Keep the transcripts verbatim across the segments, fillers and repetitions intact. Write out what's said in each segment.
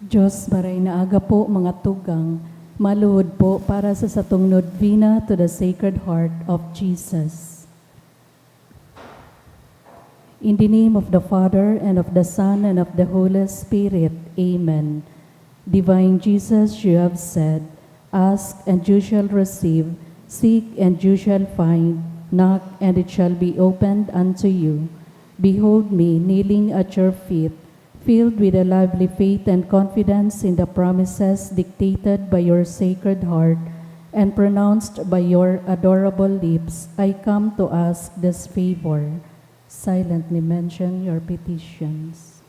Diyos, maray na aga po, mga tugang. Maluhod po para sa satong nobena to the Sacred Heart of Jesus. In the name of the Father, and of the Son, and of the Holy Spirit. Amen. Divine Jesus, you have said, "Ask, and you shall receive, seek, and you shall find, knock, and it shall be opened unto you." Behold me kneeling at your feet, filled with a lively faith and confidence in the promises dictated by your Sacred Heart and pronounced by your adorable lips, I come to ask this favor. Silently mention your petitions.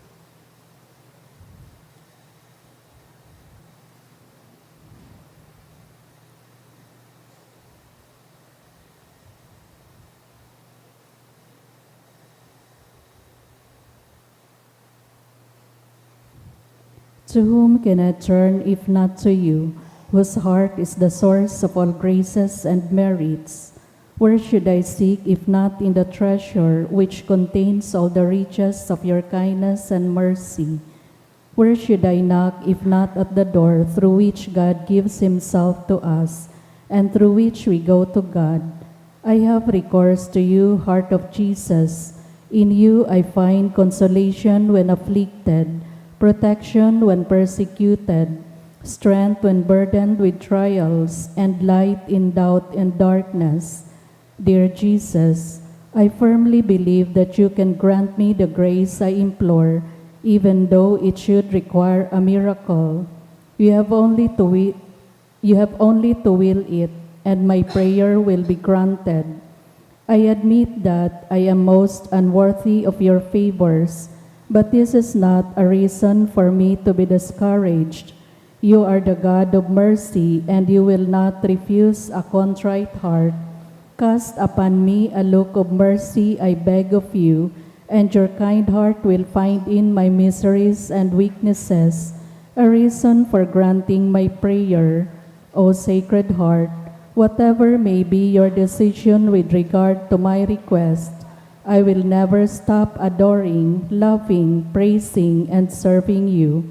To whom can I turn if not to you, whose heart is the source of all graces and merits? Where should I seek if not in the treasure which contains all the riches of your kindness and mercy? Where should I knock if not at the door through which God gives himself to us, and through which we go to God? I have recourse to you, Heart of Jesus. In you I find consolation when afflicted, protection when persecuted, strength when burdened with trials, and light in doubt and darkness. Dear Jesus, I firmly believe that you can grant me the grace I implore, even though it should require a miracle. You have only to wi-, you have only to will it, and my prayer will be granted. I admit that I am most unworthy of your favors, but this is not a reason for me to be discouraged. You are the God of mercy, and you will not refuse a contrite heart. Cast upon me a look of mercy, I beg of you, and your kind heart will find in my miseries and weaknesses a reason for granting my prayer. O Sacred Heart, whatever may be your decision with regard to my request, I will never stop adoring, loving, praising, and serving you.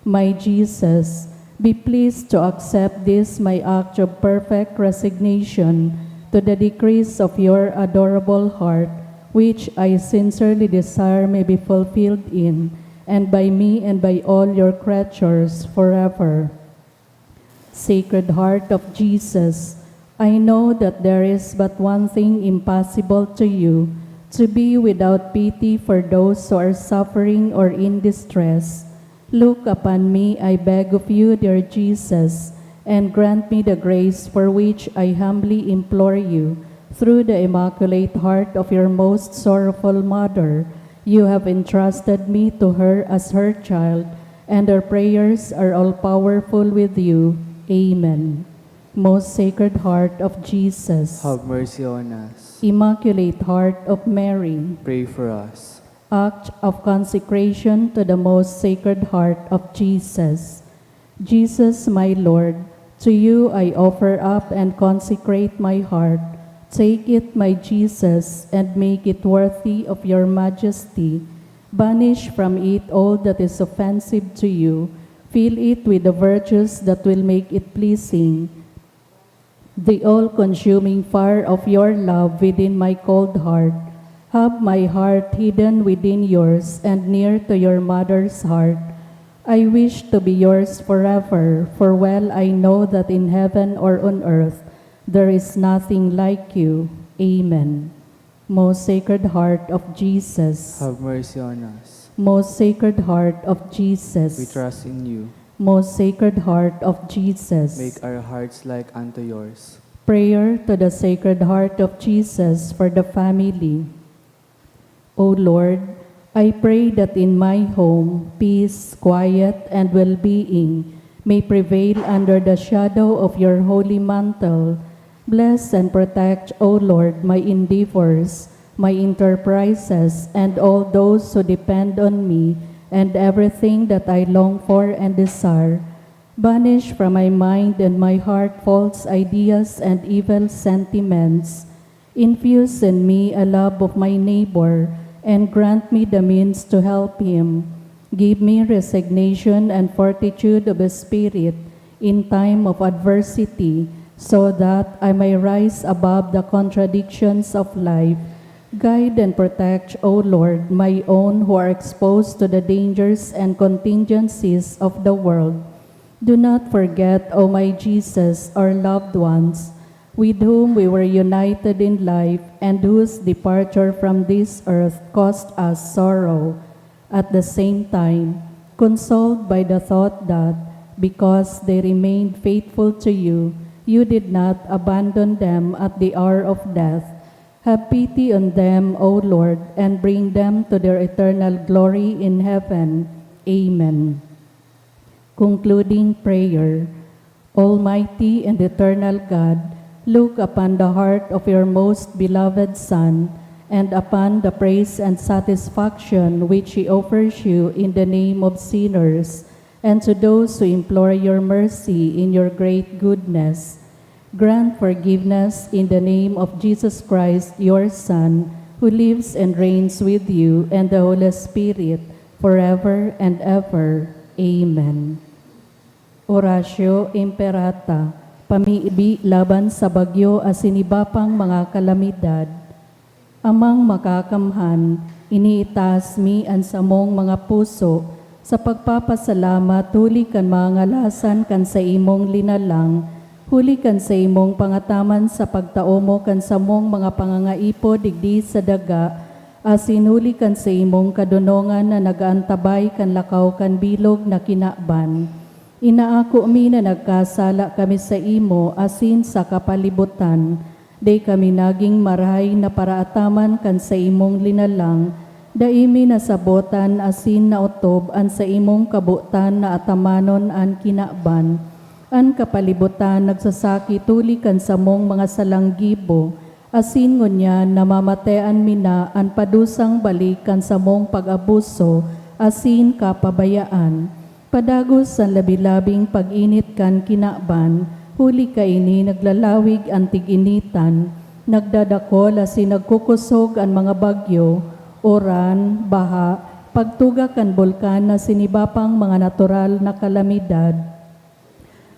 My Jesus, be pleased to accept this my act of perfect resignation to the decrees of your adorable heart, which I sincerely desire may be fulfilled in and by me and by all your creatures forever. Sacred Heart of Jesus, I know that there is but one thing impossible to you, to be without pity for those who are suffering or in distress. Look upon me, I beg of you, dear Jesus, and grant me the grace for which I humbly implore you, through the Immaculate Heart of your most sorrowful Mother. You have entrusted me to her as her child, and her prayers are all powerful with you. Amen. Most Sacred Heart of Jesus. Have mercy on us. Immaculate Heart of Mary. Pray for us. Act of consecration to the Most Sacred Heart of Jesus. Jesus, my Lord, to you I offer up and consecrate my heart. Take it, my Jesus, and make it worthy of your majesty. Banish from it all that is offensive to you. Fill it with the virtues that will make it pleasing. The all-consuming fire of your love within my cold heart. Have my heart hidden within yours and near to your mother's heart. I wish to be yours forever, for well I know that in heaven or on earth there is nothing like you. Amen. Most Sacred Heart of Jesus. Have mercy on us. Most Sacred Heart of Jesus. We trust in you. Most Sacred Heart of Jesus. Make our hearts like unto yours. Prayer to the Sacred Heart of Jesus for the family. O Lord, I pray that in my home, peace, quiet, and well-being may prevail under the shadow of your holy mantle. Bless and protect, O Lord, my endeavors, my enterprises, and all those who depend on me, and everything that I long for and desire. Banish from my mind and my heart false ideas and evil sentiments. Infuse in me a love of my neighbor, and grant me the means to help him. Give me resignation and fortitude of spirit in time of adversity, so that I may rise above the contradictions of life. Guide and protect, O Lord, my own who are exposed to the dangers and contingencies of the world. Do not forget, O my Jesus, our loved ones, with whom we were united in life and whose departure from this earth caused us sorrow. At the same time, consoled by the thought that, because they remained faithful to you, you did not abandon them at the hour of death, have pity on them, O Lord, and bring them to their eternal glory in heaven. Amen. Concluding prayer. Almighty and eternal God, look upon the heart of your most beloved Son, and upon the praise and satisfaction which he offers you in the name of sinners, and to those who implore your mercy in your great goodness. Grant forgiveness in the name of Jesus Christ, your Son, who lives and reigns with you and the Holy Spirit, forever and ever. Amen. Oratio Imperata, pamibi laban sa bagyo asin iba pang mga kalamidad. Amang Makakamhan, iniitaas mi an samong mga puso sa pagpapasalamat huli kan mga ngalasan kan saimong linalang, huli kan saimong pangataman sa pagtao mo kan samong mga pangangaipo digdi sa daga, asin huli kan saimong kadonongan na nag-aantabay kan lakaw kan bilog na kinaban. Inaako mi na nagkasala kami saimo asin sa kapalibotan. Dai kami nagin marahay na paraataman kan saimong linalang, dai mi nasabotan asin naotob an saimong kabotan na atamanon an kinaban. An kapalibotan nagsasakit huli kan samong mga salang gibo, asin ngunyan namamatean mi na an padusang balik kan samong pag-abuso asin kapabayaan. Padagos an labi-labing pag-init kan kinaban, huli kaini naglalawig an tig-initan, nagdadakol asin nagkukosog an mga bagyo, uran, baha, pagtuga kan bulkan asin iba pang mga natural na kalamidad.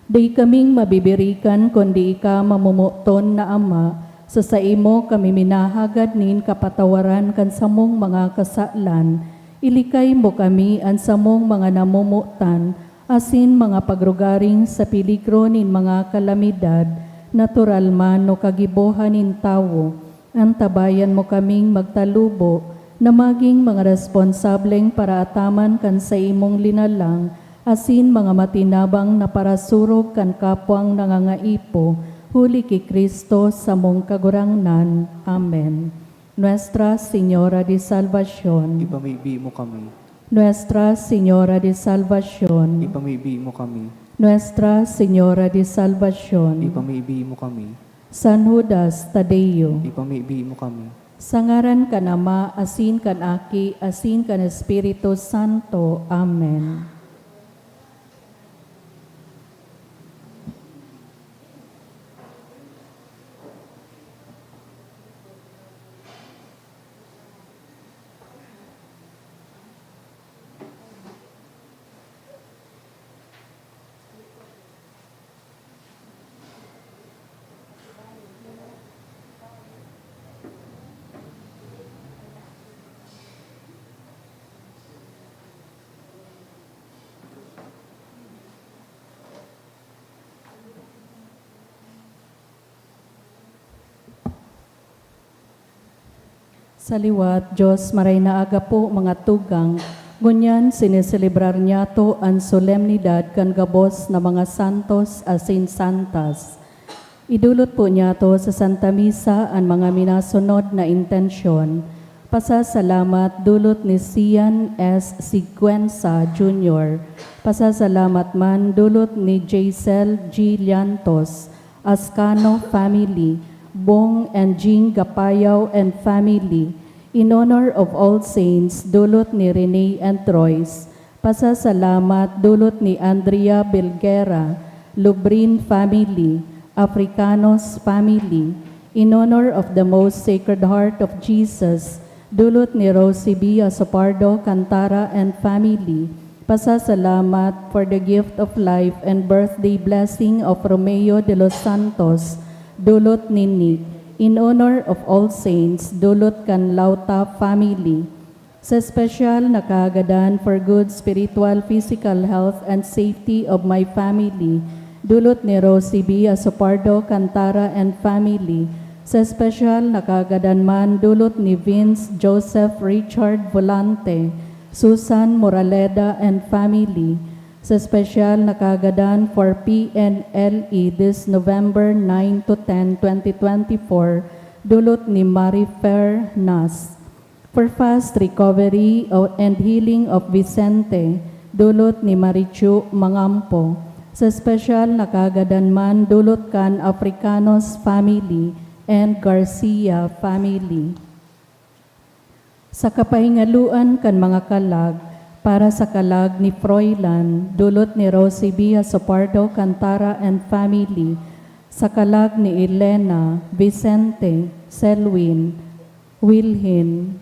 Dai kaming mabibirikan kundi ika, mamomoton na Ama, sa saimo kami minahagad nin kapatawaran kan samong mga kasalan. Ilikay mo kami, an samong mga namomotan, asin mga pagrugaring sa peligro nin mga kalamidad, natural man o kagibohan nin tawo. Antabayan mo kaming magtalubo na magin mga responsableng paraataman kan saimong linalang, asin mga matinabang na parasurog kan kapwang nangangaipo, huli ki Cristo, samong Kagurangnan. Amen. Nuestra Señora de Salvacion. Ipamibi mo kami. Nuestra Señora de Salvacion. Ipamibi mo kami. Nuestra Señora de Salvacion. Ipamibi mo kami. San Judas Tadeo. Ipamibi mo kami. Sa ngaran kan Ama, asin kan Aki, asin kan Espiritu Santo. Amen. Sa liwat, Dios, maray na aga po, mga tugang. Ngunyan, sineselebrar niyato an solemnidad kan gabos na mga santos asin santas. Idulot po niyato sa Santa Misa an mga minasunod na intensyon. Pasasalamat dulot ni Sian S. Siguenza Junior. Pasasalamat man dulot ni Jaisel G. Llantos, Ascano family, Bong and Jing Gapayaw and family, in honor of all saints, dulot ni Rene and Royce, pasasalamat dulot ni Andrea Belguera, Lubrin family, Africanos family, in honor of the Most Sacred Heart of Jesus, Dulot ni Rosie B. Asopardo Cantara and family, pasasalamat for the gift of life and birthday blessing of Romeo de los Santos, dulot ni Nick, in honor of all saints, dulot kan Lauta family. Sa espesyal na kaagadan for good spiritual, physical health and safety of my family, dulot ni Rosie B. Asopardo Cantara and family. Sa espesyal na kaagadan man, dulot ni Vince Joseph Richard Volante, Susan Moraleda and family. Sa espesyal na kaagadan for P N L E this November nine to ten, twenty twenty-four, dulot ni Marifer Nas. For fast recovery o-, and healing of Vicente, dulot ni Marichu Mangampo. Sa espesyal na kaagadan man, dulot kan Africanos family and Garcia family. Sa kapahingaloan kan mga kalag, para sa kalag ni Froilan, dulot ni Rosie B. Asopardo Cantara and family, sa kalag ni Elena, Vicente, Selwyn, Wilhin,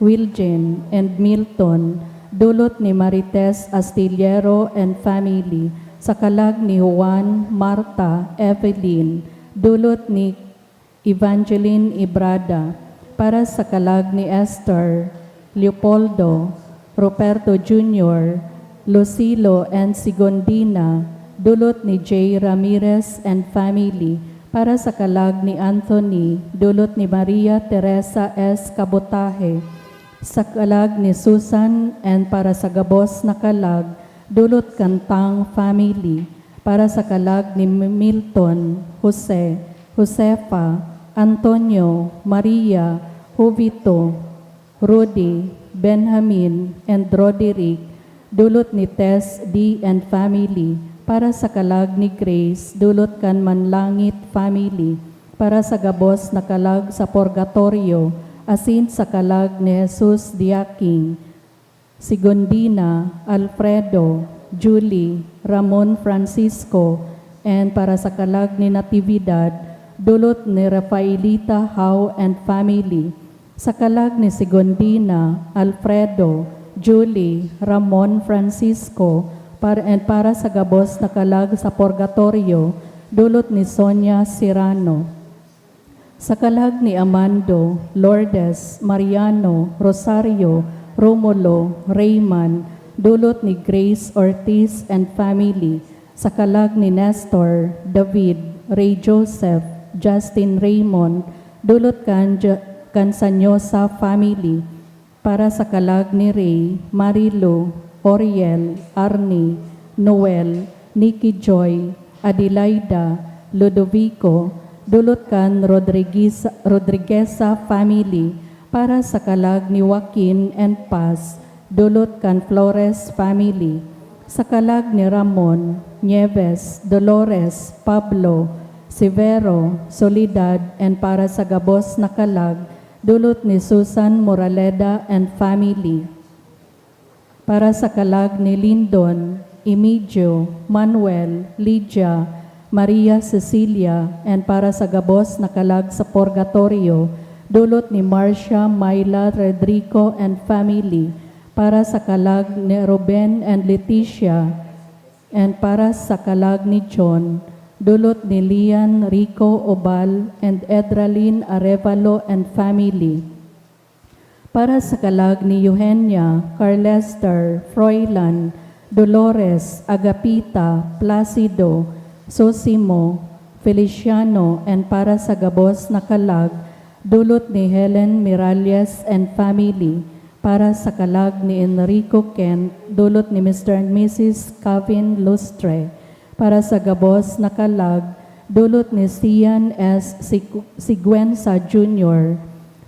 Wiljen, and Milton, dulot ni Marites Astillero and family, sa kalag ni Juan, Marta, Evelyn, dulot ni Evangeline Ibrada, para sa kalag ni Esther, Leopoldo, Ruperto Junior, Lucilo and Sigondina, dulot ni Jay Ramirez and family, para sa kalag ni Anthony, dulot ni Maria Teresa S. Cabotaje, sa kalag ni Susan and para sa gabos na kalag, dulot kan Tang family, para sa kalag ni Milton, Jose, Josefa, Antonio, Maria, Jovito, Rudy, Benjamin, and Roderick, dulot ni Tess D. and family, para sa kalag ni Grace, dulot kan Manlangit family, para sa gabos na kalag sa purgatorio, asin sa kalag ni Jesus Diaking, Sigondina, Alfredo, Julie, Ramon Francisco, and para sa kalag ni Natividad, dulot ni Rafaelita Hao and family. Sa kalag ni Sigondina, Alfredo, Julie, Ramon Francisco, par-, and para sa gabos na kalag sa purgatorio, dulot ni Sonia Serrano. Sa kalag ni Amando, Lourdes, Mariano, Rosario, Romulo, Rayman, dulot ni Grace Ortiz and family. Sa kalag ni Nestor, David, Ray Joseph, Justin Raymond, dulot kan Jo-, kan Sanyosa family. Para sa kalag ni Ray, Marilu, Oriel, Arnie, Noel, Nicky Joy, Adelaida, Ludovico, dulot kan Rodriguez-, Rodrigueza family, para sa kalag ni Joaquin and Paz, dulot kan Flores family, sa kalag ni Ramon, Nieves, Dolores, Pablo, Severo, Soledad, and para sa gabos na kalag, dulot ni Susan Moraleda and family. Para sa kalag ni Lindon, Emigio, Manuel, Lydia, Maria Cecilia, and para sa gabos na kalag sa purgatorio, dulot ni Marcia, Myla, Rodrigo, and family. Para sa kalag ni Ruben and Leticia, and para sa kalag ni John, dulot ni Lian, Rico, Obal, and Edralyn Arevalo and family. Para sa kalag ni Eugenia, Carlester, Froilan, Dolores, Agapita, Placido, Sosimo, Feliciano, and para sa gabos na kalag, dulot ni Helen Miralles and family. Para sa kalag ni Enrico Kent, dulot ni Mister and Missus Kevin Lustre. Para sa gabos na kalag, dulot ni Sian S. Sig-, Siguenza Junior.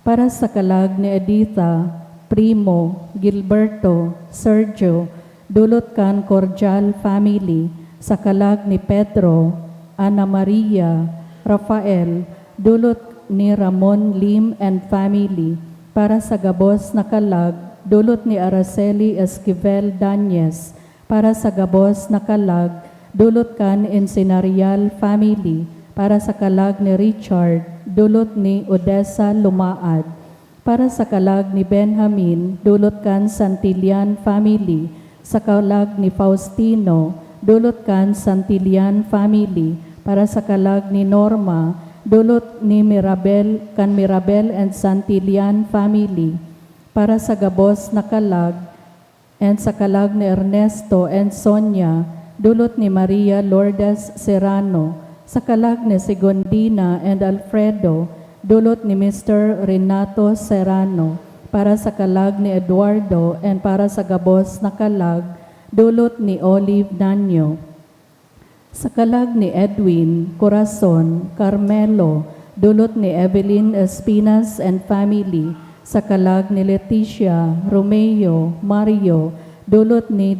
Para sa kalag ni Editha, Primo, Gilberto, Sergio, dulot kan Cordial family. Sa kalag ni Pedro, Ana Maria, Rafael, dulot ni Ramon Lim and family. Para sa gabos na kalag, dulot ni Araceli Esquivel Dañez. Para sa gabos na kalag, dulot kan Encenarial family. Para sa kalag ni Richard, dulot ni Odessa Lumaad. Para sa kalag ni Benjamin, dulot kan Santillan family, sa kalag ni Faustino, dulot kan Santillan family, para sa kalag ni Norma, dulot ni Mirabel, kan Mirabel and Santillan family, para sa gabos na kalag, and sa kalag ni Ernesto and Sonia, dulot ni Maria Lourdes Serrano, sa kalag ni Segundina and Alfredo, dulot ni Mister Renato Serrano, para sa kalag ni Eduardo and para sa gabos na kalag, dulot ni Olive Nanyo. Sa kalag ni Edwin, Corazon, Carmelo, dulot ni Evelyn Espinas and family, sa kalag ni Leticia, Romeo, Mario, dulot ni,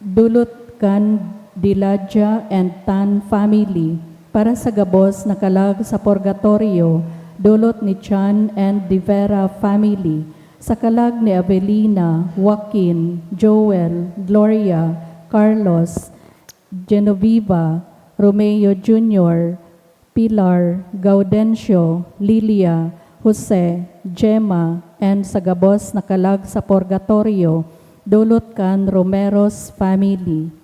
dulot kan Diladia and Tan family, para sa gabos na kalag sa purgatorio, dulot ni Chan and De Vera family, sa kalag ni Avelina, Joaquin, Joel, Gloria, Carlos, Genoveva, Romeo Junior, Pilar, Gaudencio, Lilia, Jose, Gemma, and sa gabos na kalag sa purgatorio, dulot kan Romero's family.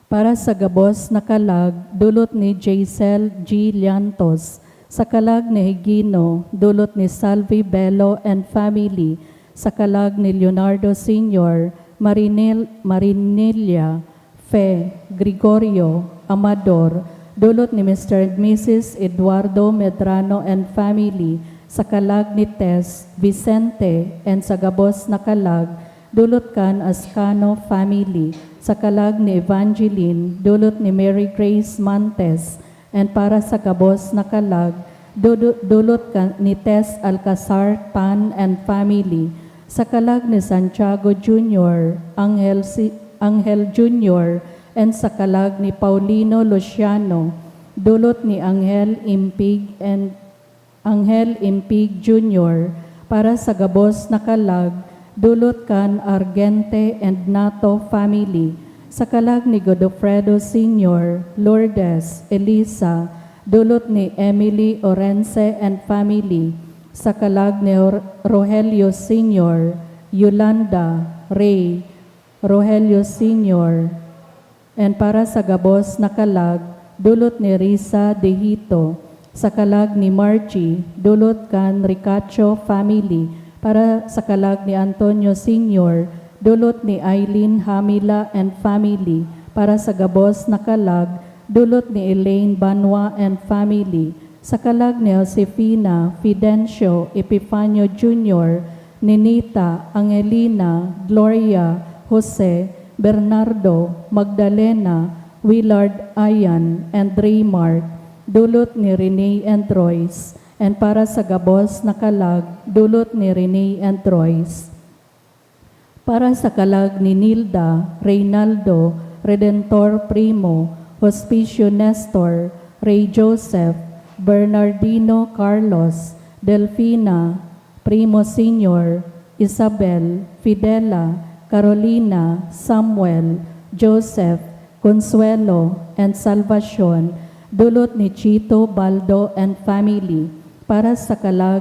Para sa gabos na kalag, dulot ni Jaisel G. Llantos, sa kalag ni Higino, dulot ni Salvi Bello and family, sa kalag ni Leonardo Senior, Marinil-, Marinilla, Fe, Gregorio, Amador, dulot ni Mister and Missus Eduardo Medrano and family, sa kalag ni Tess, Vicente, and sa gabos na kalag, dulot kan Ascano family, sa kalag ni Evangeline, dulot ni Mary Grace Mantes, and para sa gabos na kalag, dudu-, dulot kan, ni Tess Alcazar Tan and family, sa kalag ni Santiago Junior, Angel, si, Angel Junior, and sa kalag ni Paulino Luciano, dulot ni Angel Impig and Angel Impig Junior, para sa gabos na kalag, dulot kan Argente and Nato family, sa kalag ni Godofredo Senior, Lourdes, Elisa, dulot ni Emily Orense and family, sa kalag ni Ro-, Rogelio Senior, Yolanda, Ray, Rogelio Senior, and para sa gabos na kalag, dulot ni Risa De Hito, sa kalag ni Margie, dulot kan Ricacho family, para sa kalag ni Antonio Senior, dulot ni Eileen Hamila and family, para sa gabos na kalag, dulot ni Elaine Banwa and family, sa kalag ni Josefina, Fidencio, Epifanio Junior, Ninita, Angelina, Gloria, Jose, Bernardo, Magdalena, Willard, Ayan, and Raymark, dulot ni Rene and Royce, and para sa gabos na kalag, dulot ni Rene and Royce. Para sa kalag ni Nilda, Reynaldo, Redentor Primo, Hospicio Nestor, Ray Joseph, Bernardino Carlos, Delfina, Primo Senior, Isabel, Fidela, Carolina, Samuel, Joseph, Consuelo, and Salvacion, dulot ni Chito Baldo and family, para sa kalag,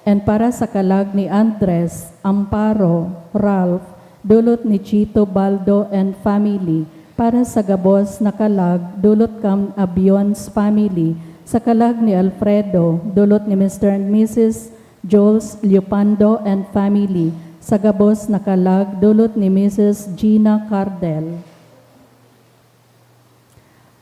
and para sa kalag ni Andres, Amparo, Ralph, dulot ni Chito Baldo and family, para sa gabos na kalag, dulot kan Abions family, sa kalag ni Alfredo, dulot ni Mister and Missus Jules Leopando and family, sa gabos na kalag, dulot ni Missus Gina Cardel.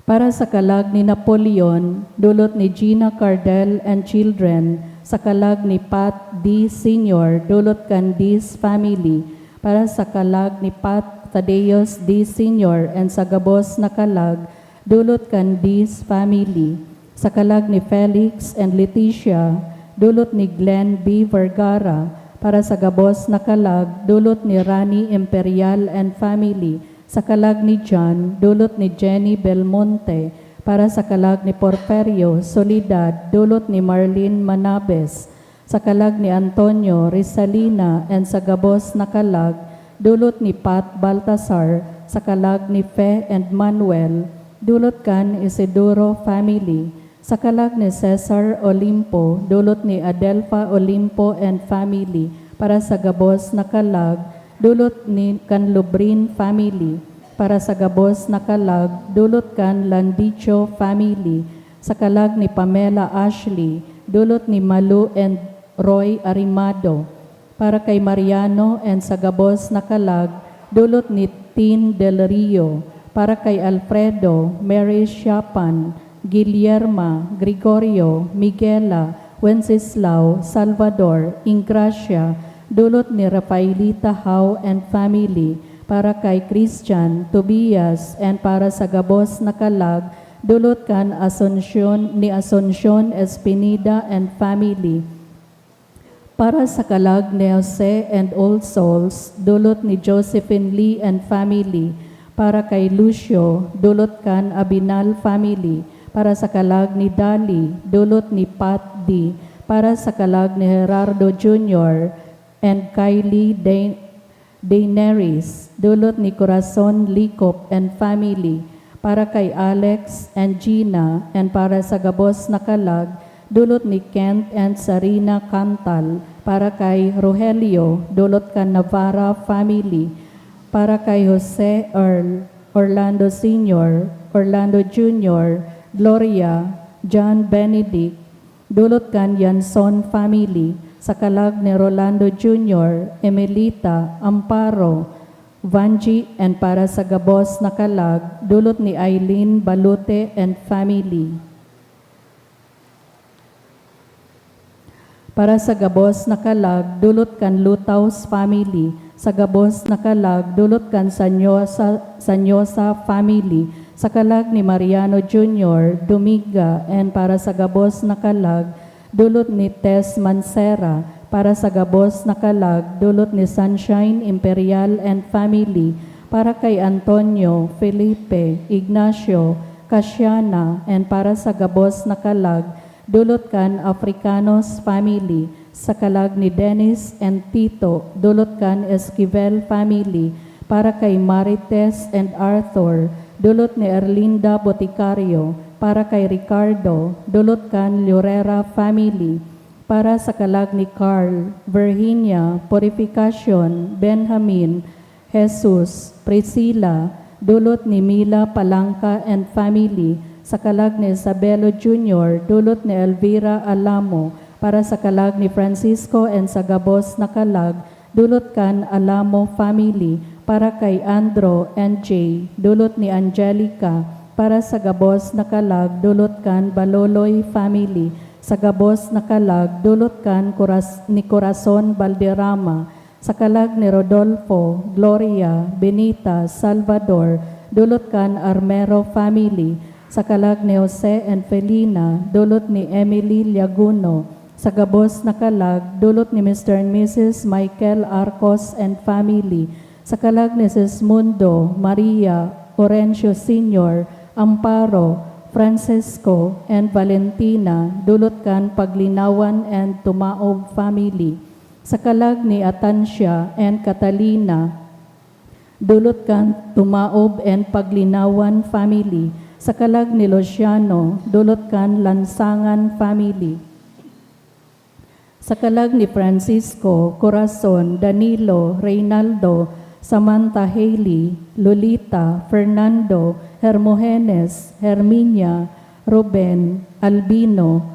Para sa kalag ni Napoleon, dulot ni Gina Cardel and children, sa kalag ni Pat D. Senior, dulot kan D's family, para sa kalag ni Pat Thaddeus D. Senior and sa gabos na kalag, dulot kan D's family, sa kalag ni Felix and Leticia, dulot ni Glenn B. Vergara, para sa gabos na kalag, dulot ni Rani Imperial and family, sa kalag ni John, dulot ni Jenny Belmonte, para sa kalag ni Porferio, Soledad, dulot ni Marlene Manabes, sa kalag ni Antonio, Rizalina, and sa gabos na kalag, dulot ni Pat Baltasar, sa kalag ni Fe and Manuel, dulot kan Isidoro family, Sa kalag ni Cesar Olimpo, dulot ni Adelfa Olimpo and family, para sa gabos na kalag, dulot ni Canlubrin family, para sa gabos na kalag, dulot kan Landicho family, sa kalag ni Pamela Ashley, dulot ni Malu and Roy Arimado, para kay Mariano and sa gabos na kalag, dulot ni Tin Del Rio, para kay Alfredo, Mary Siapan, Guillerma, Gregorio, Miguela, Wenceslao, Salvador, Ingracia, dulot ni Rafaelita Hao and family, para kay Christian, Tobias, and para sa gabos na kalag, dulot kan Asuncion, ni Asuncion Espinida and family, para sa kalag ni Jose and All Souls, dulot ni Josephine Lee and family, para kay Lucio, dulot kan Abinal family, para sa kalag ni Dali, dulot ni Pat D, para sa kalag ni Gerardo Junior and Kylie Day, Daenerys, dulot ni Corazon Licop and family, para kay Alex and Gina, and para sa gabos na kalag, dulot ni Kent and Sarina Cantal, para kay Rogelio, dulot kan Navarra family, para kay Jose Earl, Orlando Senior, Orlando Junior, Gloria, John Benedict, dulot kan Yanson family, sa kalag ni Rolando Junior, Emelita, Amparo, Vanji, and para sa gabos na kalag, dulot ni Eileen Balute and family. Para sa gabos na kalag, dulot kan Lutaos family, sa gabos na kalag, dulot kan Sanyosa, Sanyosa family, sa kalag ni Mariano Junior, Dumiga, and para sa gabos na kalag, dulot ni Tess Mancera, para sa gabos na kalag, dulot ni Sunshine Imperial and family, para kay Antonio, Felipe, Ignacio, Casiana, and para sa gabos na kalag, dulot kan Africanos family, sa kalag ni Dennis and Tito, dulot kan Esquivel family, para kay Marites and Arthur, dulot ni Erlinda Boticario, para kay Ricardo, dulot kan Llorera family, para sa kalag ni Carl, Virginia, Purificacion, Benjamin, Jesus, Priscila, dulot ni Mila Palanca and family, sa kalag ni Isabelo Junior, dulot ni Elvira Alamo, para sa kalag ni Francisco and sa gabos na kalag, dulot kan Alamo family, para kay Andro and Jay, dulot ni Angelica, para sa gabos na kalag, dulot kan Baloloy family, sa gabos na kalag, dulot kan Coraz-, ni Corazon Valderrama, sa kalag ni Rodolfo, Gloria, Benita, Salvador, dulot kan Armero family, sa kalag ni Jose and Felina, dulot ni Emily Liaguno, sa gabos na kalag, dulot ni Mister and Missus Michael Arcos and family, sa kalag ni Sismundo, Maria, Orencio Senior, Amparo, Francisco, and Valentina, dulot kan Paglinawan and Tumaob family, sa kalag ni Atancia and Catalina, dulot kan Tumaob and Paglinawan family, sa kalag ni Luciano, dulot kan Lansangan family, sa kalag ni Francisco, Corazon, Danilo, Reynaldo, Samantha, Hailey, Lolita, Fernando, Hermogenes, Herminia, Ruben, Albino,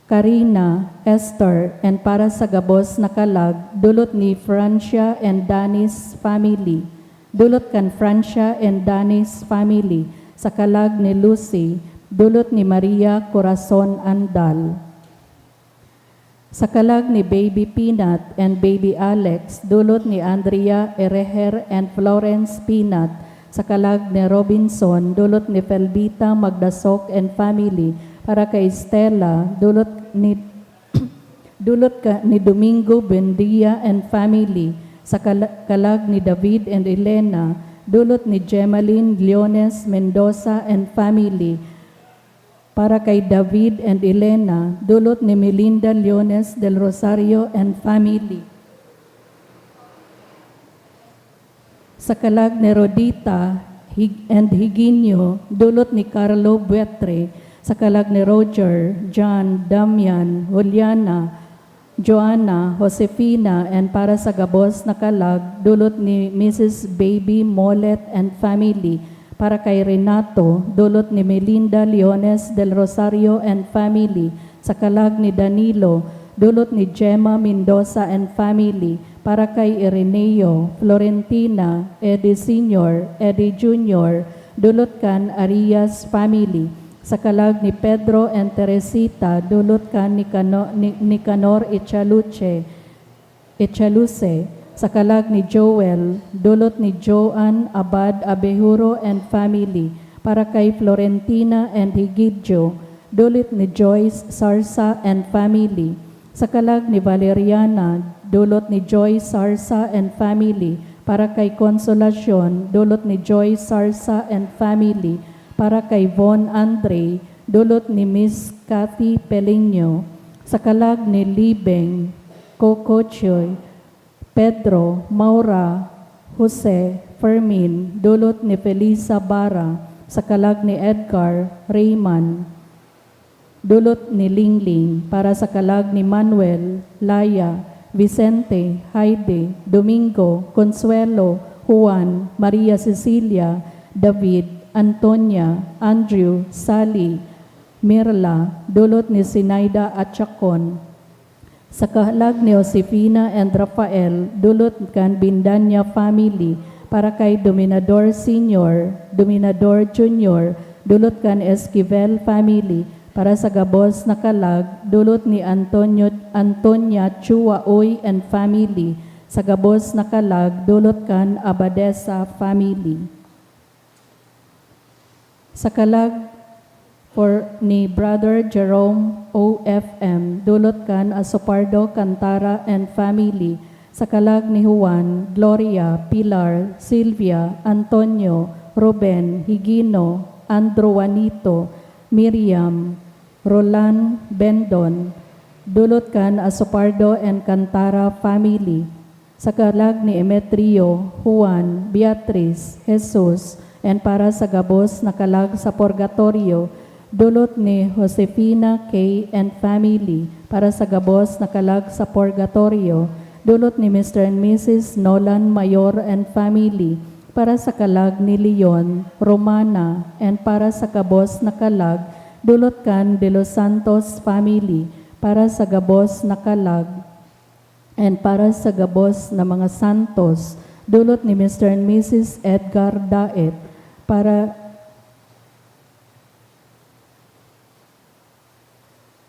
Karina, Esther, and para sa gabos na kalag, dulot ni Francia and Danis family. Dulot kan Francia and Danis family, sa kalag ni Lucy, dulot ni Maria Corazon Andal. Sa kalag ni Baby Peanut and Baby Alex, dulot ni Andrea Ereher and Florence Peanut, sa kalag ni Robinson, dulot ni Felbita Magdasok and family, para kay Stella, dulot ni, dulot ka, ni Domingo Buendia and family, sa kala-, kalag ni David and Elena, dulot ni Gemaline Leones Mendoza and family, para kay David and Elena, dulot ni Melinda Leones del Rosario and family. Sa kalag ni Rodita Hig-, and Higinio, dulot ni Carlo Buetre, Sa kalag ni Roger, John, Damian, Juliana, Joanna, Josefina, and para sa gabos na kalag, dulot ni Missus Baby Molet and family. Para kay Renato, dulot ni Melinda Leones del Rosario and family. Sa kalag ni Danilo, dulot ni Gemma Mendoza and family. Para kay Ireneo, Florentina, Eddie Senior, Eddie Junior, dulot kan Arias family. Sa kalag ni Pedro and Teresita, dulot kan Nicano-, Ni-, Nicanor Echaluche, Echaluse. Sa kalag ni Joel, dulot ni Joan Abad Abejuro and family. Para kay Florentina and Higidjo, dulot ni Joyce Sarsa and family. Sa kalag ni Valeriana, dulot ni Joyce Sarsa and family. Para kay Consolacion, dulot ni Joyce Sarsa and family. Para kay Von Andre, dulot ni Miss Cathy Peliño. Sa kalag ni Libeng, Coco Chioy, Pedro, Maura, Jose, Fermin, dulot ni Felisa Bara. Sa kalag ni Edgar, Rayman, dulot ni Lingling. Para sa kalag ni Manuel, Laya, Vicente, Heidi, Domingo, Consuelo, Juan, Maria Cecilia, David, Antonia, Andrew, Sally, Mirla, dulot ni Sinaida at Chacon. Sa kalag ni Josefina and Rafael, dulot kan Bindanya family. Para kay Dominador Senior, Dominador Junior, dulot kan Esquivel family. Para sa gabos na kalag, dulot ni Antonio, Antonia Chua Uy and family. Sa gabos na kalag, dulot kan Abadesa family. Sa kalag for ni Brother Jerome O F M, dulot kan Asopardo Cantara and family. Sa kalag ni Juan, Gloria, Pilar, Silvia, Antonio, Ruben, Higino, Andrew Juanito, Miriam, Roland, Bendon, dulot kan Asopardo and Cantara family. Sa kalag ni Emetrio, Juan, Beatriz, Jesus, and para sa gabos na kalag sa purgatorio, dulot ni Josefina K and family. Para sa gabos na kalag sa purgatorio, dulot ni Mister and Missus Nolan Mayor and family. Para sa kalag ni Leon, Romana, and para sa gabos na kalag, dulot kan De Los Santos family. Para sa gabos na kalag, and para sa gabos na mga santos, dulot ni Mister and Missus Edgar Daet. Para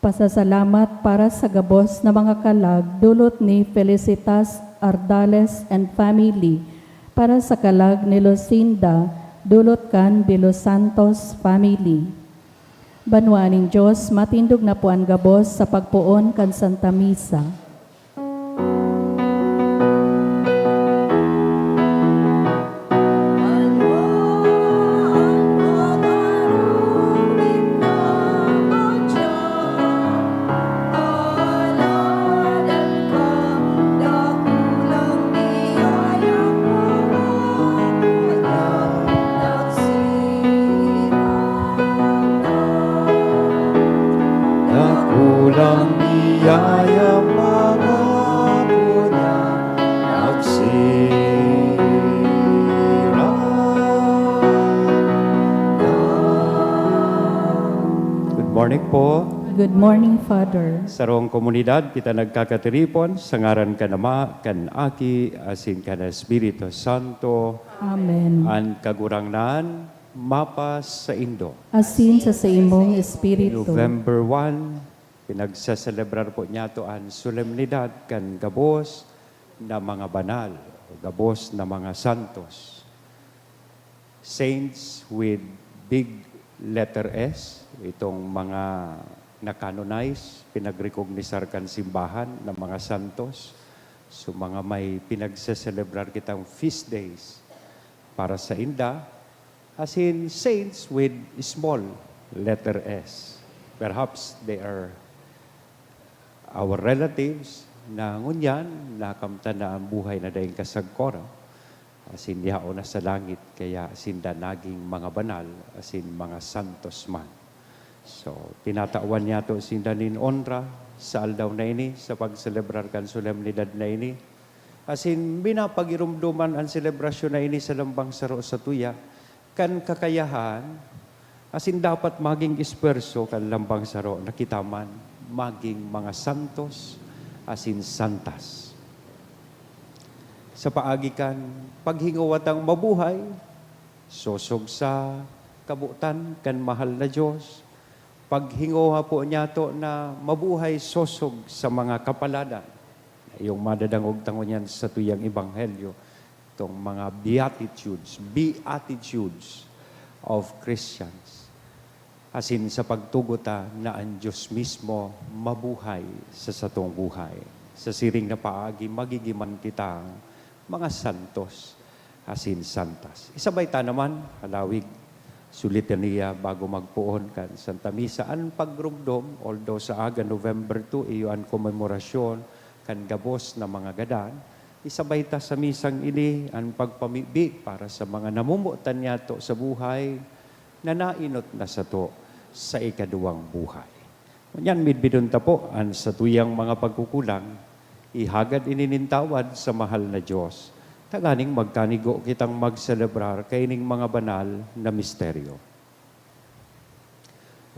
pasasalamat para sa gabos na mga kalag, dulot ni Felicitas Ardales and family. Para sa kalag ni Lucinda, dulot kan De Los Santos family. Banwaan nin Dios, matindog na po an gabos sa pagpoon kan Santa Misa. Dakulang biyaya mga kuya, nagsirang na. Good morning po. Good morning, Father. Sarong komunidad kita nagkakatiripon sa ngaran kan Ama, kan Aki, asin kan Espiritu Santo. Amen. An Kagurangnan mapasaindo. Asin sa saimong espiritu. November one, pinagseselebrar po niyato an solemnidad kan gabos na mga banal, gabos na mga santos. Saints with big letter S, itong mga na-canonize, pinagrekognisar kan simbahan na mga santos. So, mga may pinagseselebrar kitang feast days para sa inda, as in saints with small letter S. Perhaps they are our relatives na ngunyan nakamtan na ang buhay na daing kasagkoran, asin yaon na sa langit, kaya sinda naging mga banal, asin mga santos man. So, tinatawan niyato sinda nin onra sa aldaw na ini, sa pagselebrar kan solemnidad na ini. Asin minapagiromdoman an selebrasyon na ini sa lambang saro sa tuya, kan kakayahan, asin dapat maging espuwerso kan lambang saro na kita man maging mga santos asin santas. Sa paagi kan paghingowa tang mabuhay, sosog sa kabotan kan mahal na Dios, paghingowa po niyato na mabuhay sosog sa mga kapaladan. Yung madadangog ta ngunyan sa tuyang ebanghelyo, itong mga beatitudes, beatitudes of Christians. Asin sa pagtugot ta na an Dios mismo mabuhay sa satong buhay. Sa siring na paagi, magigiman kita mga santos asin santas. Isabay ta naman, halawig, sa litanya bago magpoon kan Santa Misa. An pagromdom, although sa aga, November two, iyo an komemorasyon kan gabos na mga gadan, isabay ta sa misang ini an pagpamibi para sa mga namomotan niyato sa buhay na nainot na sato sa ikaduwang buhay. Ngunyan, midbidon ta po an satuyang mga pagkukulang, ihagad ini nin tawad sa mahal na Dios, tanganing magkanigo kitang magselebrar kaining mga banal na misteryo.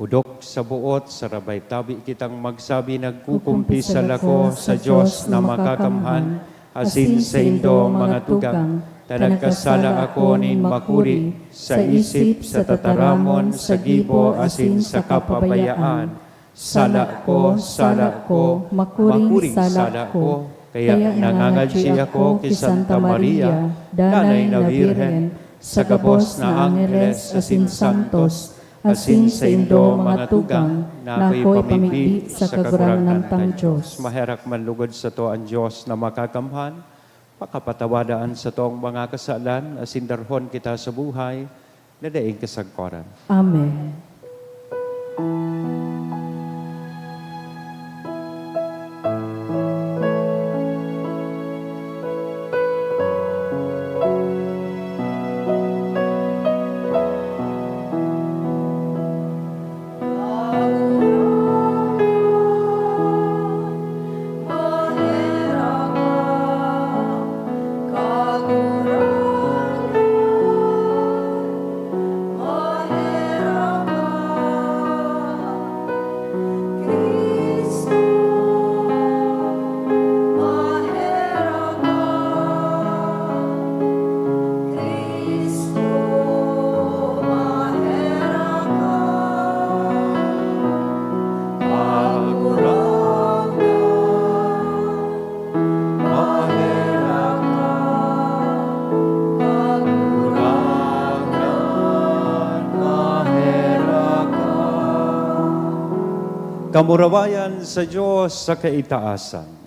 Odok sa boot, sarabay tabi kitang magsabi, nagkukumpisal ako sa Dios na makakamhan, asin saindo, mga tugang, ta nagkasala ako nin makuri, sa isip, sa tataramon, sa gibo, asin sa kapabayaan. Sala ko, sala ko, makuring sala ko. Kaya nangangadyi ako ki Santa Maria, Danay na Birhen, sa gabos na angheles asin santos, asin saindo, mga tugang, na akoy pamibi sa Kagurangnan tang Dios. Maherak man lugod sato an Dios na makakamhan, pakapatawada an satong mga kasalan, asin darhon kita sa buhay na daing kasagkoran. Amen. Kamurawayan sa Dios sa kaitaasan.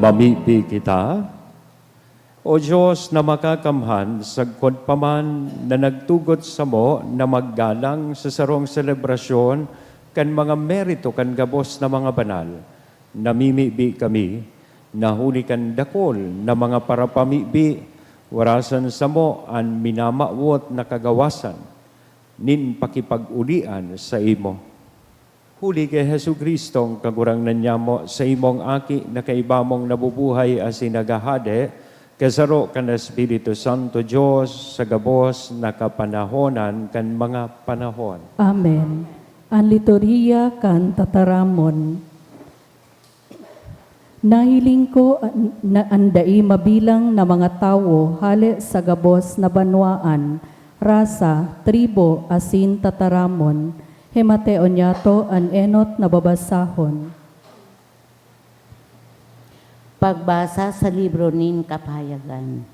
Pamibi kita. O Dios na makakamhan, sagkod pa man na nagtugot samo na maggalang sa sarong selebrasyon kan mga merito kan gabos na mga banal, namimibi kami na huli kan dakul na mga parapamibi, warasan samo an minamawot na kagawasan nin pakipag-olian saimo. Huli ki Jesu-Cristong Kagurangnan nyamo, saimong Aki na kaiba mong nabubuhay asin naghahade, kasaro kan Espiritu Santo, Dios, sa gabos na kapanahonan kan mga panahon. Amen. An Liturhiya kan Tataramon. Nahiling ko an, na an dai mabilang na mga tawo hale sa gabos na banwaan, rasa, tribo, asin tataramon. Himateon niyato an enot na babasahon. Pagbasa sa libro nin Kapayagan.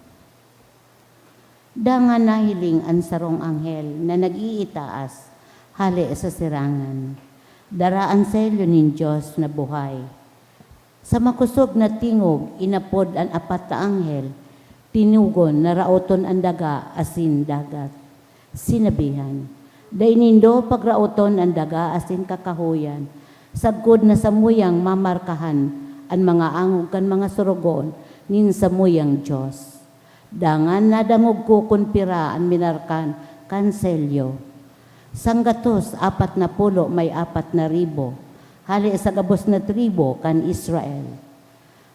Dangan nahiling an sarong anghel na nag-iitaas hale sa sirangan. Dara an selyo nin Dios na buhay. Sa makosog na tingog, inapod an apat na anghel, tinugon na raoton an daga asin dagat. Sinabihan, "Dai nindo pagraoton an daga asin kakahoyan, sagkod na samuyang mamarkahan an mga angog kan mga sorogoon nin samuyang Dios." Dangan nadangog ko kun pira an minarkan kan selyo. Sanggatos apat na pulo may apat na ribo, hale sa gabos na tribo kan Israel.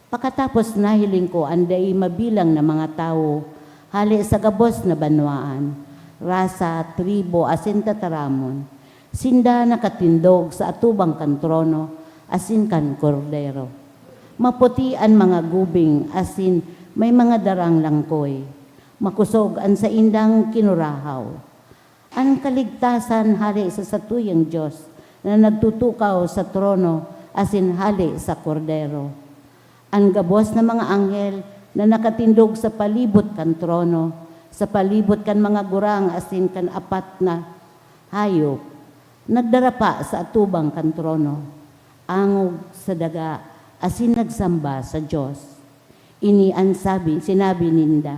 Pakatapos nahiling ko an dai mabilang na mga tawo, hale sa gabos na banwaan, rasa, tribo, asin tataramon. Sinda nakatindog sa atubang kan trono asin kan Kordero. Maputi an mga gubing asin may mga darang langkoy. Makosog an saindang kinurahaw. An kaligtasan hale sa satuyang Dios na nagtutukaw sa trono asin hale sa Kordero. An gabos na mga anghel na nakatindog sa palibot kan trono, sa palibot kan mga gurang asin kan apat na hayop, nagdarapa sa atubang kan trono, angog sa daga, asin nagsamba sa Dios. Ini an sabi, sinabi ninda,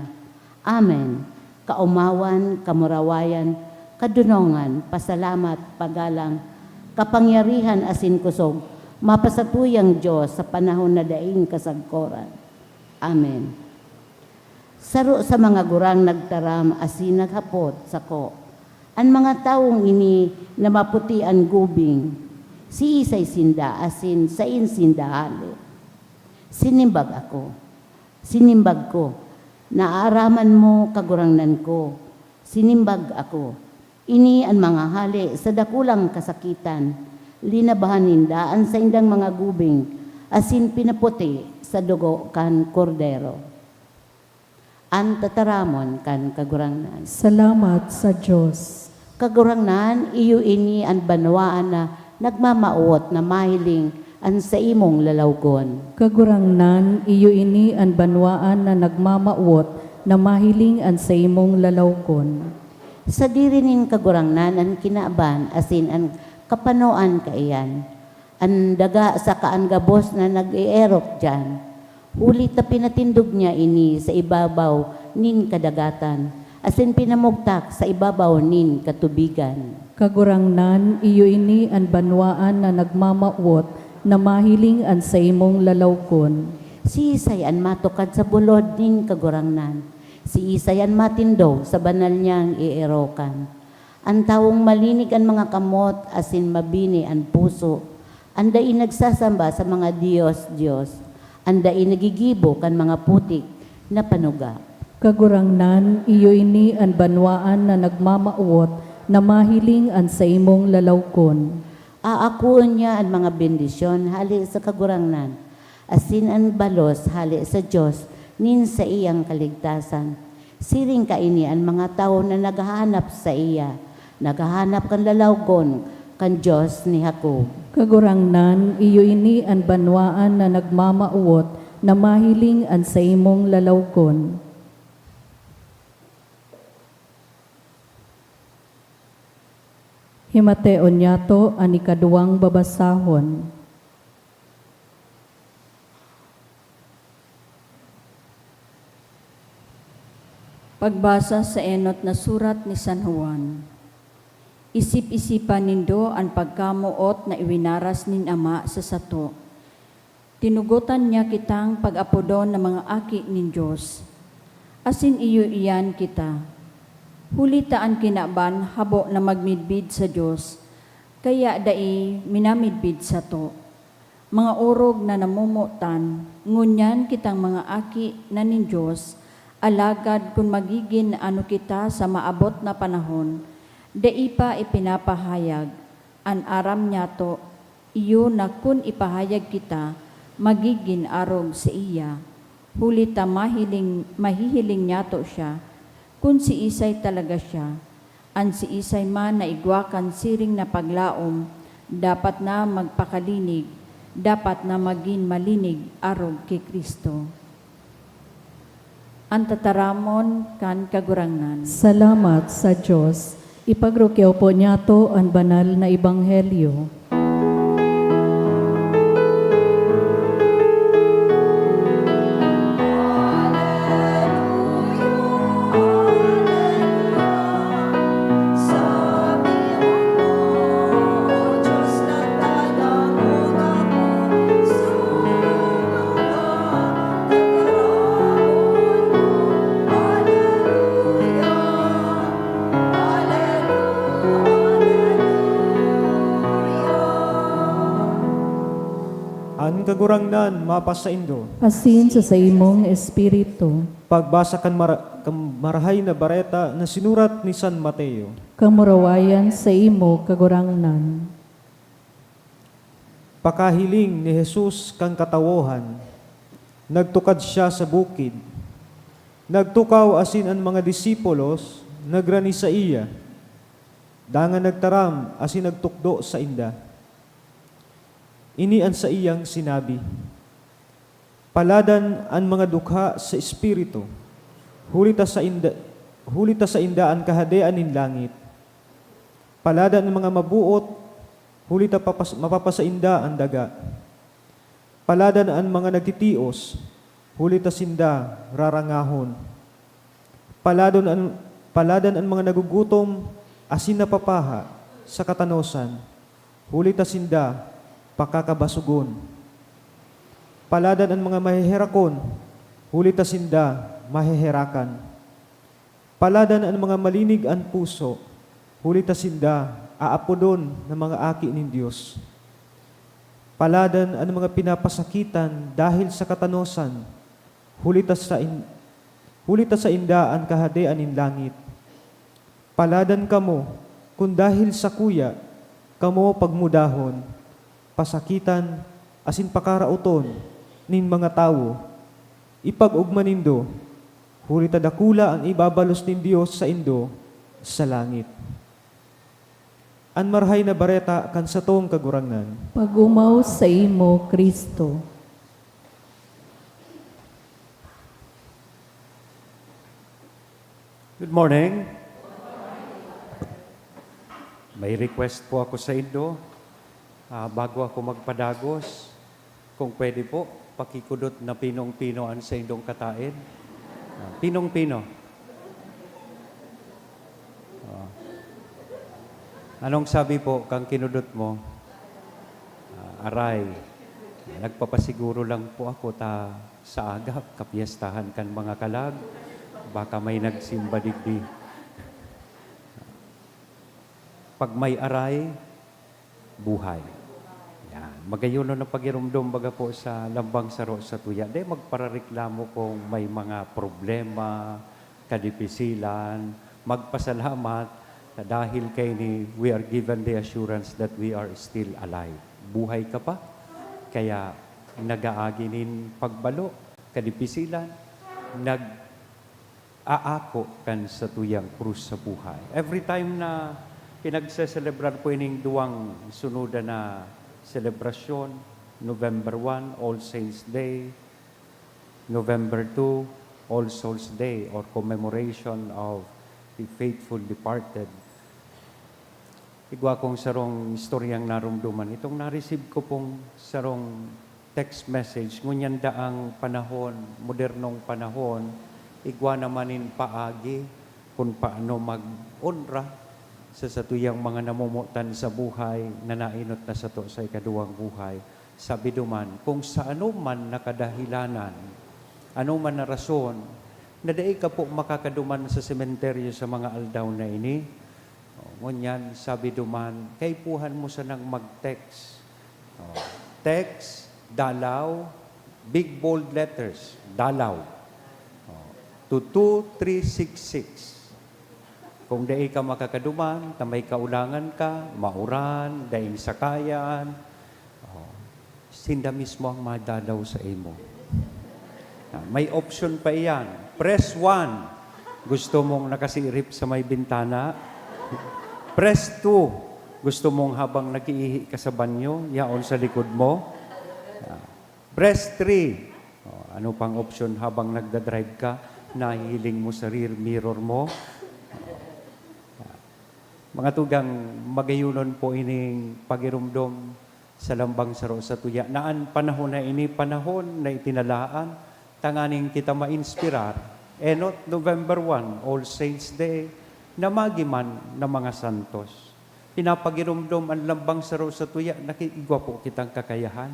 "Amen! Kaomawan, kamurawayan, kadonongan, pasalamat, pagalang, kapangyarihan asin kosog, mapasatuyang Dios sa panahon na daing kasagkoran. Amen." Saro sa mga gurang nagtaram asin naghapot sako, "An mga tawong ini na maputi an gubing, siisay sinda asin saen sinda hale?" Sinimbag ako, sinimbag ko, "Naaaraman mo, Kagurangnan ko." Sinimbag ako, "Ini an mga hale sa dakulang kasakitan. Linabahan ninda an saindang mga gubing asin pinaputi sa dugo kan Kordero." An tataramon kan Kagurangnan. Salamat sa Dios. Kagurangnan, iyo ini an banwaan na nagmamawot na mahiling an saimong lalawgon. Kagurangnan, iyo ini an banwaan na nagmamawot na mahiling an saimong lalawgon. Sadiri nin Kagurangnan an kinaban asin an kapanoan kaiyan. An daga saka an gabos na nag-eerok diyan, huli ta pinatindog niya ini sa ibabaw nin kadagatan, asin pinamugtak sa ibabaw nin katubigan. Kagurangnan, iyo ini an banwaan na nagmamawot na mahiling an saimong lalawgon. Siisay an matukad sa bulod nin Kagurangnan? Siisay an matindog sa banal niyang eerokan? An tawong malinig an mga kamot asin mabini an puso, an dai nagsasamba sa mga dios-dios, an dai nagigibo kan mga putik na panuga. Kagurangnan, iyo ini an banwaan na nagmamawot na mahiling an saimong lalawgon. Aakoon niya an mga bendisyon hale sa Kagurangnan, asin an balos hale sa Dios nin saiyang kaligtasan. Siring kaini an mga tawo na naghahanap saiya, naghahanap kan lalawgon kan Dios ni Jacob. Kagurangnan, iyo ini an banwaan na nagmamawot na mahiling an saimong lalawgon. Himateon niyato an ikaduwang babasahon. Pagbasa sa enot na surat ni San Juan. Isip-isipan nindo an pagkamoot na iwinaras nin Ama sa sato. Tinugotan niya kitang pag-apodon na mga aki nin Dios, asin iyo iyan kita. Huli ta an kinaban habo na magmidbid sa Dios, kaya dai minamidbid sato. Mga orog na namomotan, ngunyan kitang mga aki na nin Dios, alagad kun magigin ano kita sa maabot na panahon, dai pa ipinapahayag. An aram nyato, iyo na kun ipahayag kita, magigin arog saiya, huli ta mahiling, mahihiling nyato siya, kun siisay talaga siya. An siisay man na igwa kan siring na paglaom, dapat na magpakalinig, dapat na magin malinig arog ki Cristo. An tataramon kan Kagurangnan. Salamat sa Dios. Ipagrukyaw po niyato an banal na ebanghelyo. An Kagurangnan mapasaindo. Asin sa saimong espiritu. Pagbasa kan mara-, kan Marahay na Bareta na sinurat ni San Mateo. Kamurawayan saimo, Kagurangnan. Pakahiling ni Jesus kan katawohan, nagtukad siya sa bukid. Nagtukaw asin an mga disipulos nagrani saiya. Dangan nagtaram asin nagtukdo sainda. Ini an saiyang sinabi, "Paladan an mga dukha sa espiritu, huli ta sainda, huli ta sainda an Kahadean nin langit. Paladan an mga maboot, huli ta papas-, mapapasainda an daga. Paladan an mga nagtitios, huli ta sinda rarangahon. Paladon an, paladan an mga nagugutom asin napapaha sa katanosan, huli ta sinda pakakabasogon. Paladan an mga maheherakon, huli ta sinda maheherakan. Paladan an mga malinig an puso, huli ta sinda aapodon na mga aki nin Dios. Paladan an mga pinapasakitan dahel sa katanosan, huli ta sain-, huli ta sainda an Kahadean nin langit. Paladan kamo kun dahel sakuya kamo pagmudahon, pasakitan, asin pakaraoton nin mga tawo. Ipag-ogma nindo, huli ta dakula an ibabalos nin Dios saindo sa langit." An Marahay na Bareta kan satong Kagurangnan. Pag-omaw saimo, Cristo. Good morning. May request po ako saindo. Ah, bago ako magpadagos, kung pwede po, pakikudot na pinong-pino an saindong kataed. Ah, pinong-pino. Ah. Anong sabi po kan kinudot mo? Ah, aray. Nagpapasiguro lang po ako ta sa aga, kapyestahan kan mga kalag. Baka may nagsimba digdi. Pag may aray, buhay. Yan. Magayon na pagiromdom, baga po, sa lambang saro sa tuya. Di magparareklamo kung may mga problema, kadipisilan, magpasalamat na dahil kaini, we are given the assurance that we are still alive. Buhay ka pa, kaya nagaagi nin pagbalo, kadipisilan, nag- aako kan satuyang krus sa buhay. Every time na pinagseselebrar po ining duwang sunodan na selebrasyon, November one, All Saints Day, November two, All Souls Day, or commemoration of the faithful departed. Igwa kong sarong istoryang naromdoman. Itong na-receive ko pong sarong text message, ngunyan daang panahon, modernong panahon, Igwa naman nin paagi kun paano mag-onra sa satuyang mga namomotan sa buhay na naenot na sato sa ikaduwang buhay. Sabi duman, kung sa anoman na kadahilanan, anoman na rason, na dai ka po makakaduman sa sementeryo sa mga aldaw na ini, o, ngunyan, sabi duman, kaipuhan mo sanang mag-text. O, text, Dalaw, big bold letters, Dalaw. O, to two three six six. Kung dai ka makakaduman, ta may kaulangan ka, mauran, daing sakayan, o, sinda mismo ang madalaw sa imo. Ah, may option pa iyan. Press one. Gusto mong nakasirip sa may bintana? Press two. Gusto mong habang nag-iihi ka sa banyo, yaon sa likod mo? Ah, press three. O, ano pang option habang nagda-drive ka, nahihiling mo sa rear mirror mo? Ah, mga tugang, magayonon po ining pagiromdom sa lambang saro sa tuya, na an panahon na ini, panahon na itinalaan tanganing kita mainspirar. Enot, November one, All Saints Day, na magiman na mga santos. Pinapagiromdom an lambang saro sa tuya na ki-, igwa po kitang kakayahan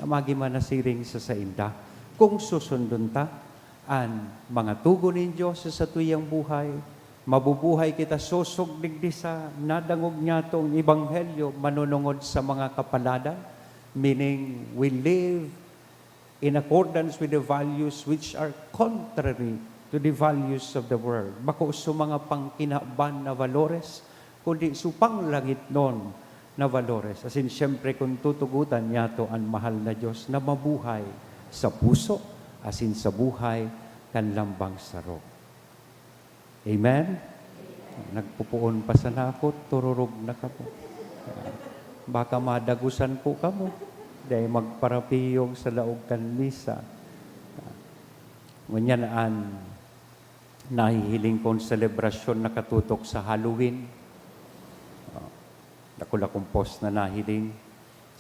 na magiman na siring sa sainda. Kung susundon ta an mga tugon nin Dios sa satuyang buhay, mabubuhay kita sosog digdi sa nadangog nyatong ebanghelyo manunungod sa mga kapaladan, meaning we live in accordance with the values which are contrary to the values of the world. Bako sa mga pangkinaban na valores, kundi sa panglangitnon na valores. Asin siyempre, kung tutugotan niyato an mahal na Dios na mabuhay sa puso asin sa buhay kan lambang saro. Amen? Nagpupoon pa sana ako, tururog na kamo. Baka madagusan po kamo. Dai magparapiyog sa laog kan misa. Ngunyan an nahihiling kong selebrasyon nakatutok sa Halloween. Dakul akong post na nahiling.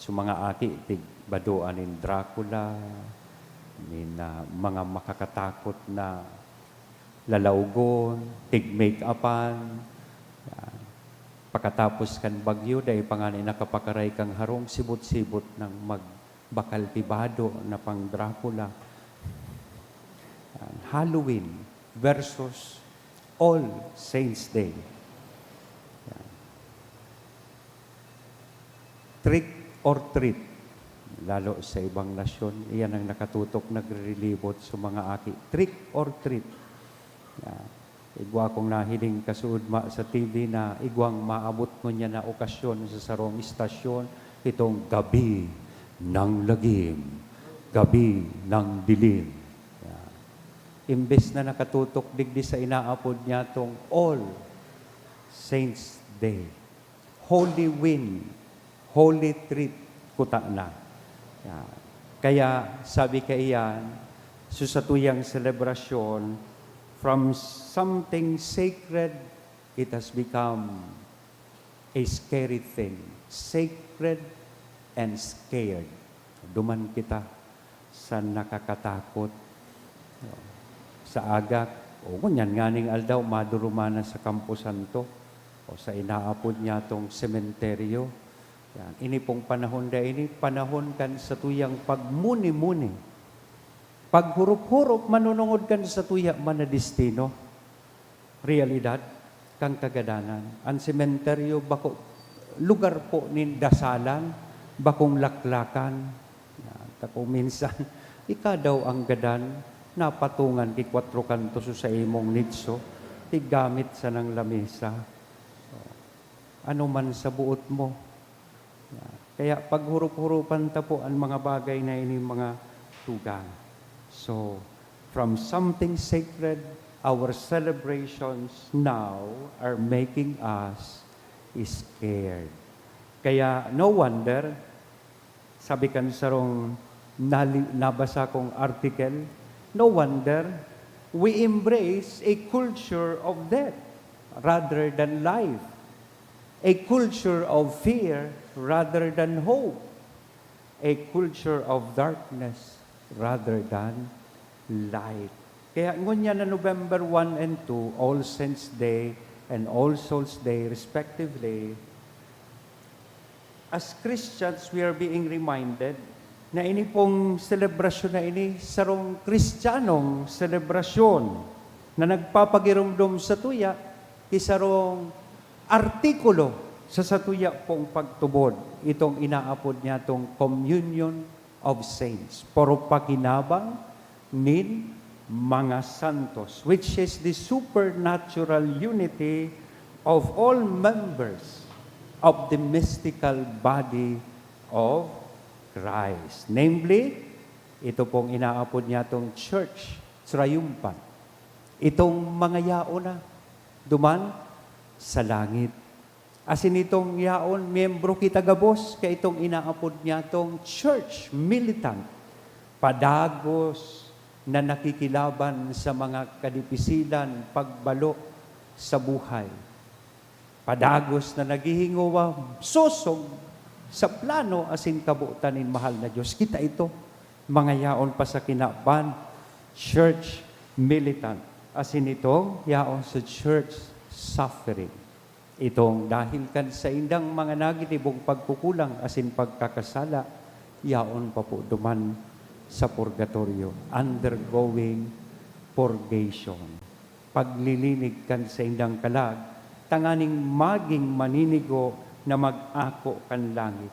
So, mga aki, tigbadoan nin Dracula, nin, ah, mga makakatakot na lalaugon, tig-make-upan. Ah, pakatapos kan bagyo, dai pa ngani nakapakaray kang harong, sibot-sibot nang magbakal pibado na pang Dracula. Ah, Halloween versus All Saints Day. Yan. Trick or treat. Lalo sa ibang nasyon, iyan ang nakatutok, nagrirelibot sa mga aki. Trick or treat. Yan. Igwa akong nahiling kasuodma sa T V na igwang maabot ngunyan na okasyon sa sarong istasyon, itong gabi ng lagim, gabi ng dilim. Yan. Imbes na nakatutok digdi sa inaapod niyatong All Saints Day, Holy Wind, Holy Treat, kuta na. Ya. Kaya sabi kaiyan, sa satuyang selebrasyon, from something sacred, it has become a scary thing. Sacred and scared. Duman kita sa nakakatakot. Sa aga, o ngunyan nganing aldaw, maduruman na sa Campo Santo o sa inaapod niyatong sementeryo. Yan. Ini pong panahon na ini, panahon kan satuyang pagmuni-muni. Paghurup-hurup manunungod kan satuya man na destino, realidad, kan kagadanan. An sementeryo bako lugar po nin dasalan, bakong laklakan. Yan, ta kung minsan, ika daw ang gadan, napatungan ki kwatro kanto sa imong nitso, tiggamit sanang lamesa. So, ano man sa buot mo, Kaya paghurup-hurupan ta po an mga bagay na ini, mga tugang. So, from something sacred, our celebrations now are making us scared. Kaya no wonder, sabi kan sarong nali-, nabasa kong article, no wonder we embrace a culture of death rather than life. A culture of fear rather than hope. A culture of darkness rather than light. Kaya ngunyan na November one and two, All Saints' Day and All Souls' Day respectively, as Christians, we are being reminded na ini pong selebrasyon na ini, sarong Kristiyanong selebrasyon na nagpapagiromdom sa tuya, ki sarong artikulo sa satuya pong pagtubod, itong inaapod niya tong Communion of Saints, puro pakinabang nin mga santos, which is the supernatural unity of all members of the mystical body of Christ. Namely, ito pong inaapod niya tong Church Triumphant. Itong mga yaon na duman sa langit. Asin itong yaon, miyembro kita gabos kaitong inaapod niya tong church militant, padagos na nakikilaban sa mga kadipisilan pagbalo sa buhay. Padagos na naghihingowa sosog sa plano asin kabotan nin mahal na Dios. Kita ito, mga yaon pa sa kinaban, church militant, asin itong yaon sa church suffering. Itong dahil kan saindang mga naginibong pagkukulang asin pagkakasala, yaon pa po duman sa purgatorio, undergoing purgation. Paglilinig kan saindang kalag, tanganing maging maninigo na mag-ako kan langit.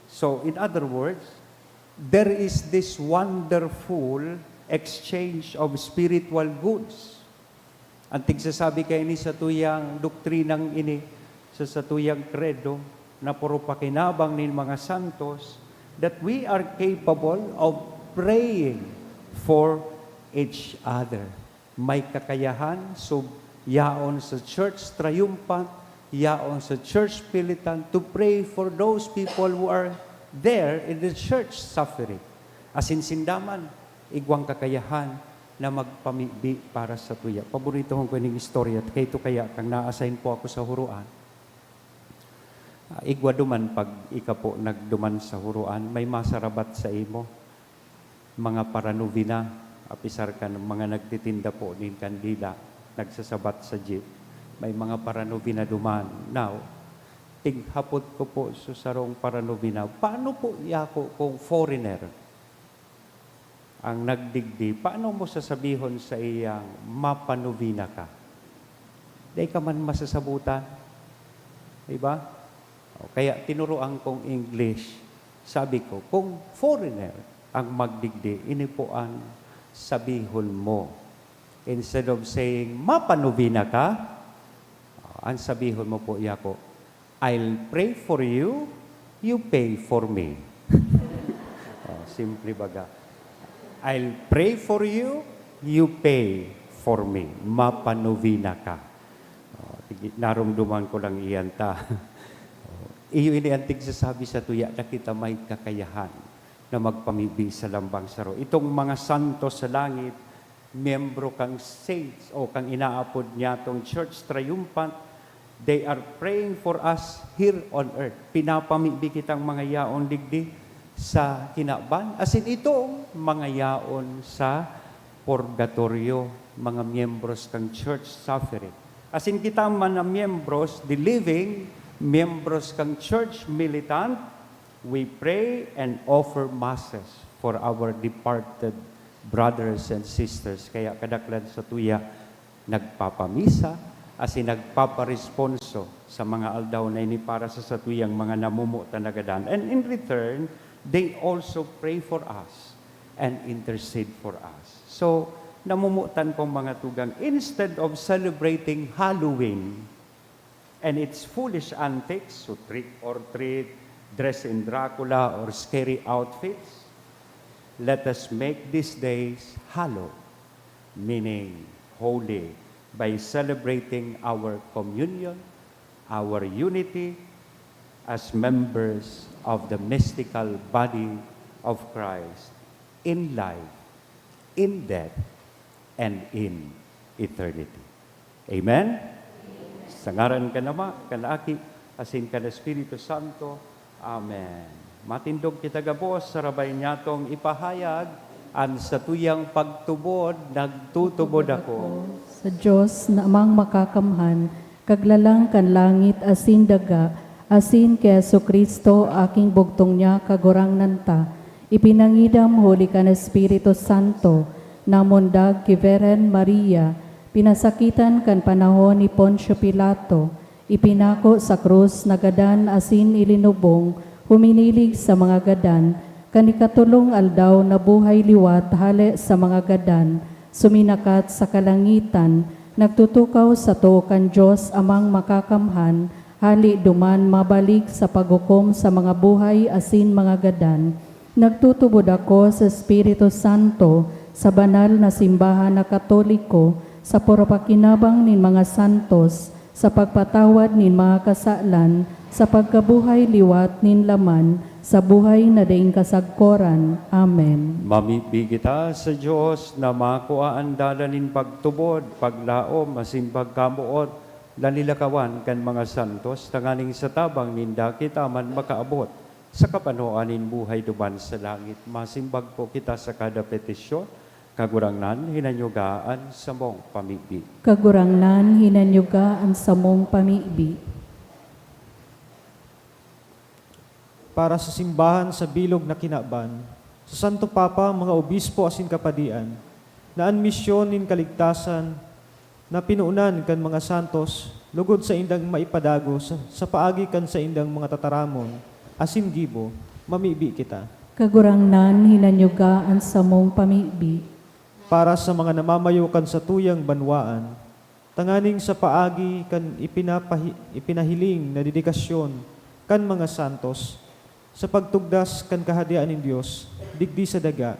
So, in other words, there is this wonderful exchange of spiritual goods. Ang tigsasabi kaini sa tuyang doktrinang ini, sa satuyang kredo, na puro pakinabang nin mga santos, that we are capable of praying for each other. May kakayahan, so yaon sa church triumphant, yaon sa church militant, to pray for those people who are there in the church suffering. Asin sinda man, igwang kakayahan na magpamibi para sa tuya. Paboritohon ko ining istorya, at kaito kaya kan na-assign po ako sa huroan. Ah, igwa duman pag ika po nagduman sa huroan, may masarabat sa imo. Mga paranovena, apisar kan mga nagtitinda po nin kandila, nagsasabat sa jeep. May mga paranovena duman. Now, tighapot ko po sa sarong paranovena, "Paano po ako kung foreigner ang nagdigdi? Paano mo sasabihon saiyang mapanovena ka? Dai ka man masasabotan." Di ba? O, kaya tinuruan kong English. Sabi ko, "Kung foreigner ang magdigdi, ini po an sabihon mo." Instead of saying, "Mapanovena ka?" O, an sabihon mo po, "Yako, I'll pray for you, you pay for me." O, simple baga. "I'll pray for you, you pay for me." Mapanovena ka. O, sige, naromdoman ko lang iyan ta. O, iyo ini an tigsasabi sa tuya na kita may kakayahan na magpamibi sa lambang saro. Itong mga santo sa langit, miyembro kang saints o kang inaapod niyatong Church Triumphant, they are praying for us here on earth. Pinapamibi kitang mga yaon digdi sa kinaban, asin itong mga yaon sa purgatorio, mga miyembros kang church suffering. Asin kita man na miyembros, the living, miyembros kang church militant, we pray and offer masses for our departed brothers and sisters. Kaya kadaklan sa tuya, nagpapamisa, asin nagpaparesponso sa mga aldaw na ini para sa satuyang mga namumutan na gadan. And in return, they also pray for us and intercede for us. So, namumutan kong mga tugang, instead of celebrating Halloween and its foolish antics, so trick or treat, dress in Dracula, or scary outfits, let us make these days hallowed, meaning holy, by celebrating our communion, our unity as members of the mystical body of Christ in life, in death, and in eternity. Amen? Sa ngaran kan Ama, kan Aki, asin kan Espiritu Santo. Amen. Matindog kita gabos sa rabay niyatong ipahayag. An satuyang pagtubod, nagtutubod ako. Sa Dios na Amang Makakamhan, Kaglalang kan langit asin daga, asin ki Jesu-Cristo, aking bugtong niya, Kagurangnan ta, ipinangidam huli kan Espiritu Santo, namundag ki Virgen Maria, pinasakitan kan panahon ni Poncio Pilato, ipinako sa krus, nagadan asin ilinubong, huminilig sa mga gadan, kan ikatolong aldaw nabuhay liwat hale sa mga gadan, suminakat sa kalangitan, nagtutukaw sato kan Dios Amang Makakamhan, hali duman mabalik sa paghukom sa mga buhay asin mga gadan. Nagtutubod ako sa Espiritu Santo, sa banal na simbahan na Katoliko, sa purapakinabang nin mga santos, sa pagpatawad nin mga kasalan, sa pagkabuhay liwat nin laman, sa buhay na daing kasagkoran. Amen. Mamibi kita sa Dios na makua an dalan nin pagtubod, paglaom, asin pagkamoot na nilakawan kan mga santos, tanganing sa tabang ninda kita man makaabot sa kapanoan nin buhay duman sa langit. Masimbag po kita sa kada petisyon. Kagurangnan, hinanyuga an samong pamibi. Kagurangnan, hinanyuga an samong pamibi. Para sa simbahan sa bilog na kinaban, sa Santo Papa, mga obispo asin kapadian, na an misyon nin kaligtasan na pinuonan kan mga santos logod saindang maipadagos sa paagi kan saindang mga tataramon asin gibo, mamibi kita. Kagurangnan, hinanyuga an samong pamibi. Para sa mga namamayo kan satuyang banwaan, tanganing sa paagi kan ipinapahi- ipinahiling na dedikasyon kan mga santos sa pagtugdas kan Kahadean nin Dios digdi sa daga,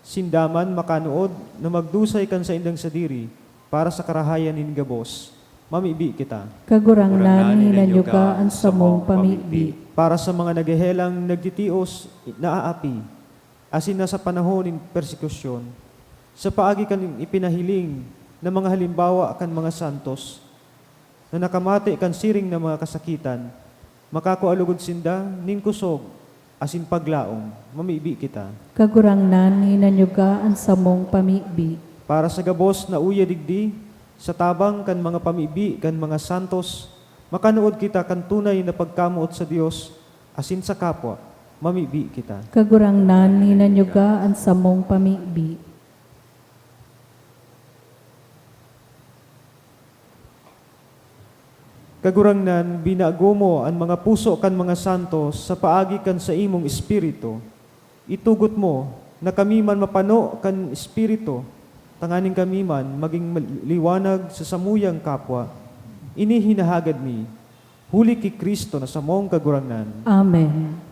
sinda man makanood na magdusay kan saindang sadiri para sa karahayan nin gabos, mamibi kita. Kagurangnan, hinanyuga an samong pamibi. Para sa mga naghehelang nagtitios, naaapi, asin nasa panahon nin persekusyon, sa paagi kan ipinahiling na mga halimbawa kan mga santos na nakamate kan siring na mga kasakitan, makakua logod sinda nin kosog asin paglaom, mamibi kita. Kagurangnan, hinanyuga an samong pamibi. Para sa gabos na uya digdi, sa tabang kan mga pamibi kan mga santos, makanood kita kan tunay na pagkamoot sa Dios asin sa kapwa, mamibi kita. Kagurangnan, hinanyuga an samong pamibi. Kagurangnan, binago mo an mga puso kan mga santos sa paagi kan saimong Espiritu. Itugot mo na kami man mapano kan Espiritu, tanganing kami man magin liwanag sa samuyang kapwa. Ini hinahagad mi, huli ki Cristo na samong Kagurangnan. Amen.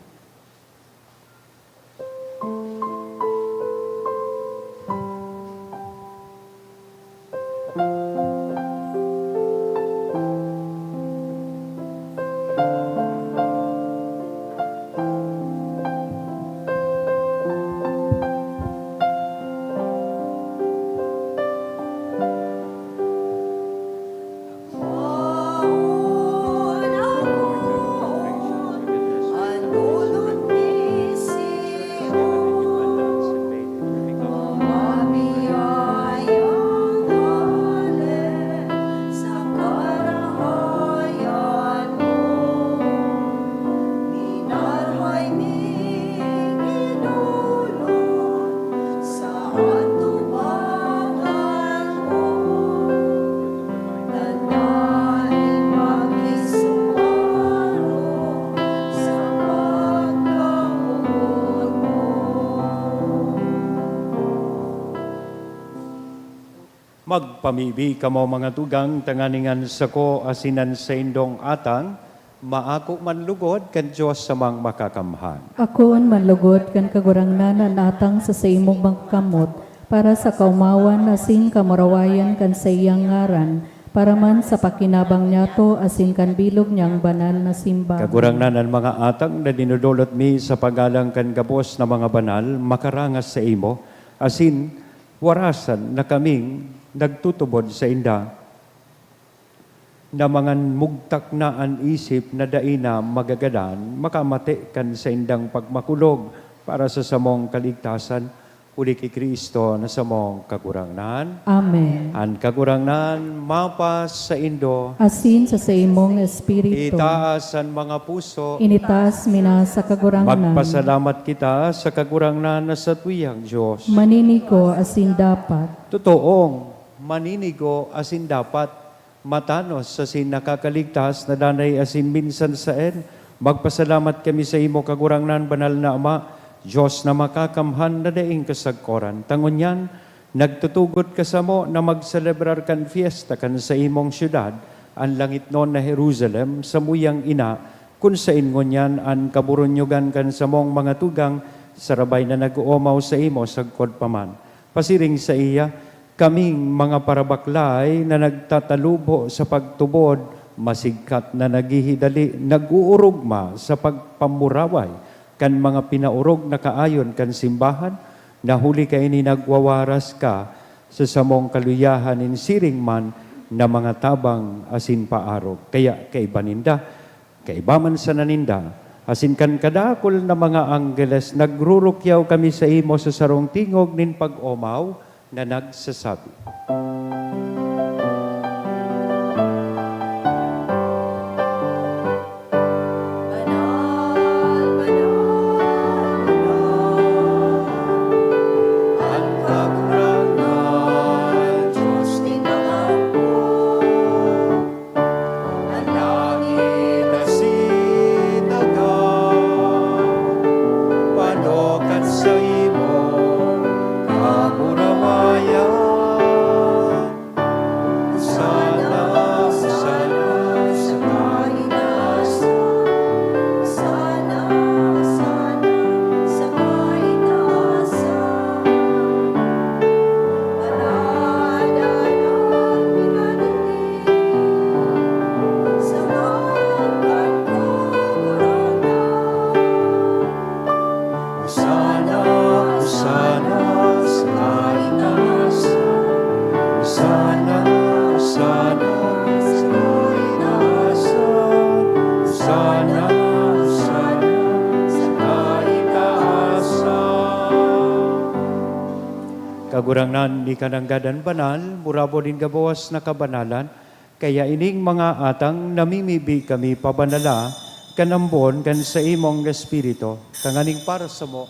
Magpamibi kamo, mga tugang, tanganing an sako asin an saindong atang maako man lugod kan Dios Amang Makakamhan. Akoon man lugod kan Kagurangnan an atang sa saimong mga kamot, para sa kaomawan asin kamurawayan kan saiyang ngaran, para man sa pakinabang niyato asin kan bilog niyang banal na simbahan. Kagurangnan, an mga atang na dinodolot mi sa paggalang kan gabos na mga banal makarangas saimo, asin warasan na kaming nagtutubod sainda, na mangan mugtak na an isip na dai na magagadan, makamate kan saindang pagmakulog para sa samong kaligtasan, Huli ki Cristo na samong Kagurangnan. Amen. An Kagurangnan mapasaindo. Asin sa saimong espiritu. Itaas an mga puso. Initaas mi na sa Kagurangnan. Magpasalamat kita sa Kagurangnan na satuyang Dios. Maninigo asin dapat. Totoong maninigo asin dapat. Matanos asin nakakaligtas na danay asin minsan saen, magpasalamat kami sa imo, Kagurangnan, Banal na Ama, Dios na makakamhan na daing kasagkoran. Ta ngunyan, nagtutugot ka samo na magselebrar kan fiesta kan sa imong syudad, an langitnon na Jerusalem, samuyang ina, kun saen ngunyan an kaburunyogan kan samong mga tugang, sarabay na nag-oomaw sa imo sagkod pa man. Pasiring saiya, kaming mga parabaklay na nagtatalubo sa pagtubod, masigkat na naghihidali, nag-uurogma sa pagpamuraway kan mga pinaorog na kaayon kan simbahan, na huli kaini nagwawaras ka sa samong kaluyahan nin siring man na mga tabang asin paarog. Kaya kaiba ninda, kaiba man sana ninda, asin kan kadakul na mga anggeles, nagrurukyaw kami sa imo sa sarong tingog nin pag-omaw na nagsasabi, "Banal, banal, banal, an Kagurangnan, Dios nin mga hukbo." An langit asin daga, pano kan saimong kamurawayan. Hosana, Hosana sa kaitaasan. Hosana, Hosana sa kaitaasan. Sa ngaran kan Kagurangnan. Hosana, Hosana sa kaitaasan. Hosana, Hosana sa kaitaasan. Hosana, Hosana sa kaitaasan. Kagurangnan, ika nanggad an banal, murabo nin gabos na kabanalan, kaya ining mga atang namimibi kami pabanala kan ambon kan saimong Espiritu, tanganing para samo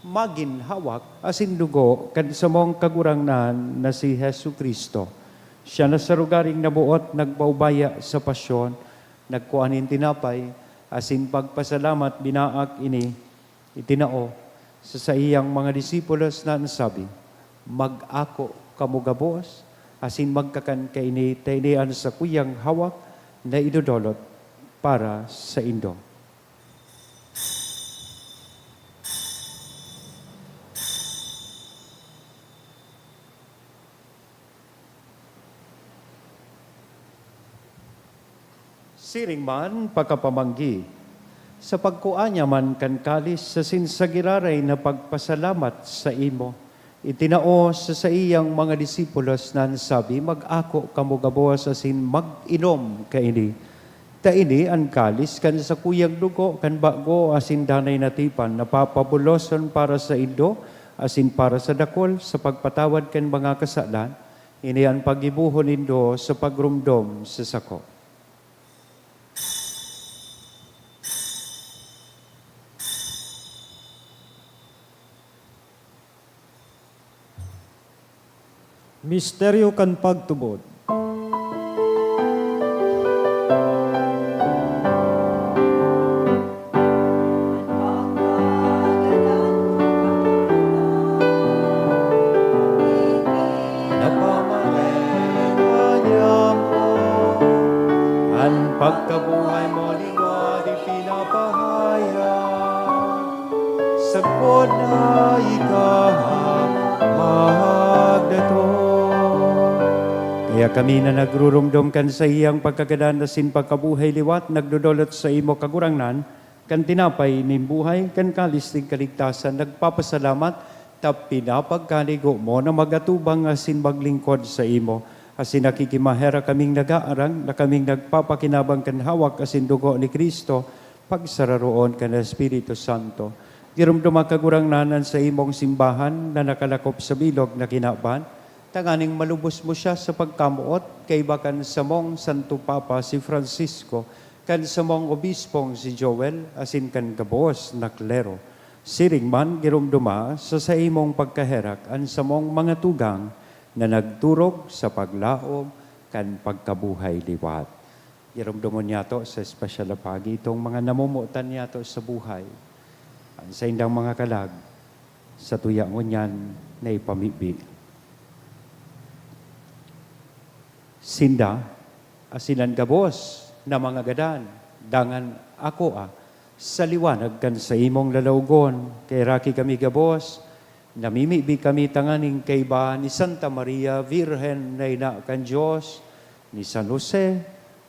magin hawak asin dugo kan samong Kagurangnan na si Jesu-Cristo. Siya na sa rogaring naboot nagpaubaya sa pasyon, nagkua nin tinapay, asin pagpasalamat binaak ini, itinao sa saiyang mga disipulos na an sabi, "Mag-ako kamo gabos, asin magkakan kaini, ta ini an sakuyang hawak na idodolot para saindo." Siring man, pakapamanggi, sa pagkua niya man kan kalis asin sa giraray na pagpasalamat saimo, itinao sa saiyang mga disipulos na an sabi, "Mag-ako kamo gabos asin mag-inom kaini. Ta ini an kalis kan sakuyang dugo kan bago asin danay na tipan na papabuloson para saindo asin para sa dakul sa pagpatawad kan mga kasalan. Ini an paggibohon nindo sa pagromdom sa sako." Misteryo kan pagtubod. Napamareha niya mo, an pagkabuhay mo liwat ipinapahayag. Sagkod na ika magdatong. Kaya kami na nagruromdom kan saiyang pagkagadan asin pagkabuhay liwat, nagdodolot saimo, Kagurangnan, kan tinapay nin buhay, kan kalis nin kaligtasan, nagpapasalamat ta pinapagkanigo mo na mag-atubang asin maglingkod saimo. Asin nakikimaherak kaming nagaarang na kaming nagpapakinabang kan hawak asin dugo ni Cristo, pagsararoon kan Espiritu Santo. Giromdoma, Kagurangnan, an saimong simbahan na nakalakop sa bilog na kinaban, tanganing malubos mo siya sa pagkamoot kaiba kan samong Santo Papa, si Francisco, kan samong Obispong, si Joel, asin kan gabos na klero. Siring man, giromdoma sa saimong pagkaherak an samong mga tugang na nagturog sa paglaom kan pagkabuhay liwat. Giromdomon niyato sa espesyal na paagi itong mga namomotan niyato sa buhay. An saindang mga kalag, sa tuya ngunyan na ipamibi. Sinda, asin an gabos na mga gadan, dangan ako, ah, sa liwanag kan saimong lalawgon, kaheraki kami gabos, namimibi kami tanganing kaiba ni Santa Maria, Birhen na ina kan Dios, ni San Jose,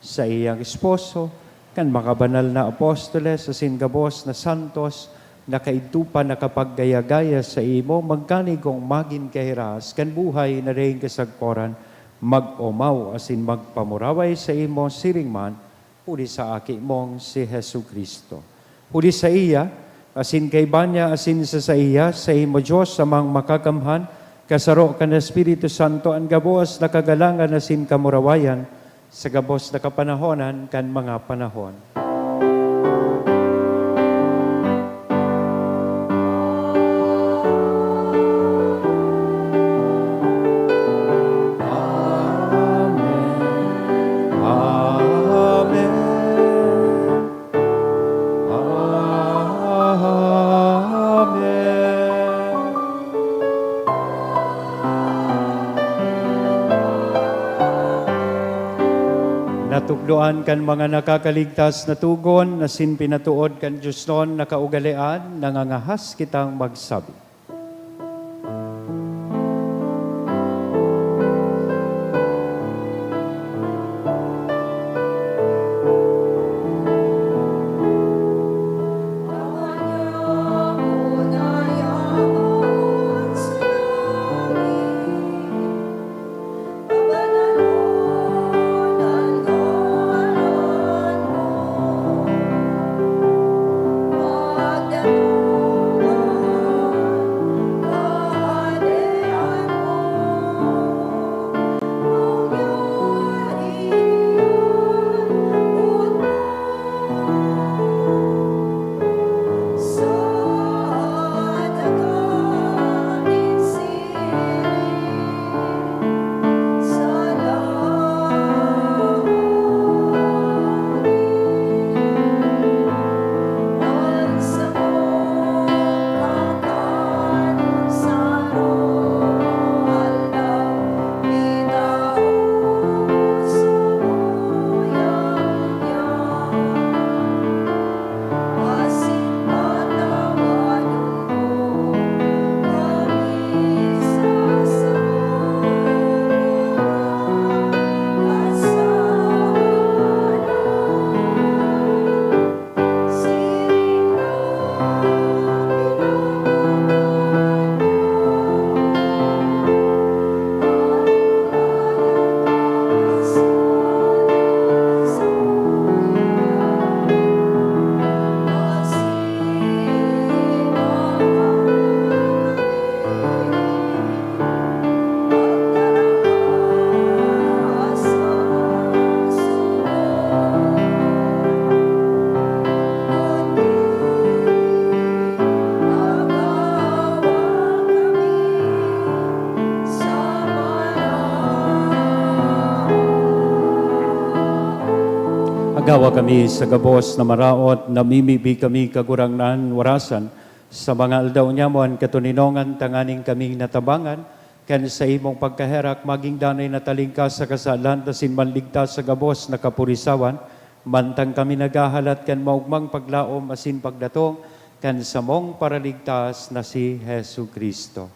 saiyang esposo, kan mga banal na apostoles asin gabos na santos na kaidto pa nakapaggaya-gaya saimo, magkanigong magin kahiras kan buhay na daing kasagkoran, mag-omaw asin magpamuraway saimo siring man huli sa Aki mong si Jesu-Cristo. Huli saiya, asin kaiba niya, asin sa saiya, saimo Dios, Amang Makakamhan, kasaro kan Espiritu Santo, an gabos na kagalangan asin kamurawayan, sa gabos na kapanahonan kan mga panahon. Amen. Amen. Amen. Natukdoan kan mga nakakaligtas na togon, asin pinatood kan diosnon na kaugalean, nangangahas kitang magsabi. Agawa kami sa gabos na maraot, namimibi kami, Kagurangnan, warasan, sa mga aldaw niya mo an katoninongan tanganing kaming natabangan kan saimong pagkaherak, maging danay na talingkas sa kasalan, asin manligtas sa gabos na kapurisawan, mantang kami naghahalat kan maogmang paglaom asin pagdatong kan samong Paraligtas na si Jesu-Cristo.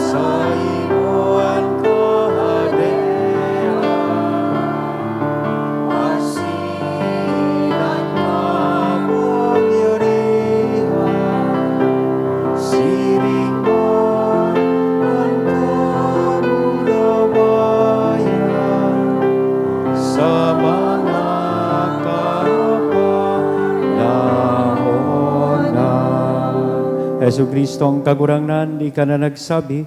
Saimo an kahadean, asin an kapangyarihan, siring man an kabudawayan, sa mga Jesu-Cristo ang Kagurangnan, ika na nagsabi,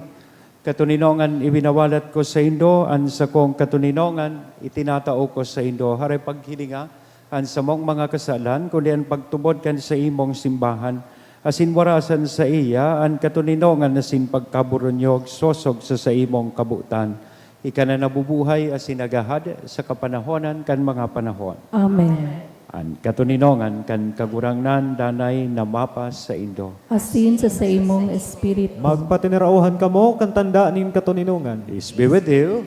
"Katoninongan ibinawalat ko saindo, an sakong katoninongan itinatao ko saindo." Haray paghilinga an samong mga kasalan, kundi an pagtubod kan saimong simbahan, asin warasan saiya an katoninongan asin pagkaburunyog sosog sa saimong kabotan. Ika na nabubuhay asin naghahade sa kapanahonan kan mga panahon. Amen. An katoninongan kan Kagurangnan danay na mapasaindo. Asin sa saimong espiritu. Magpatinaraohan kamo kan tanda nin katoninongan. Peace be with you.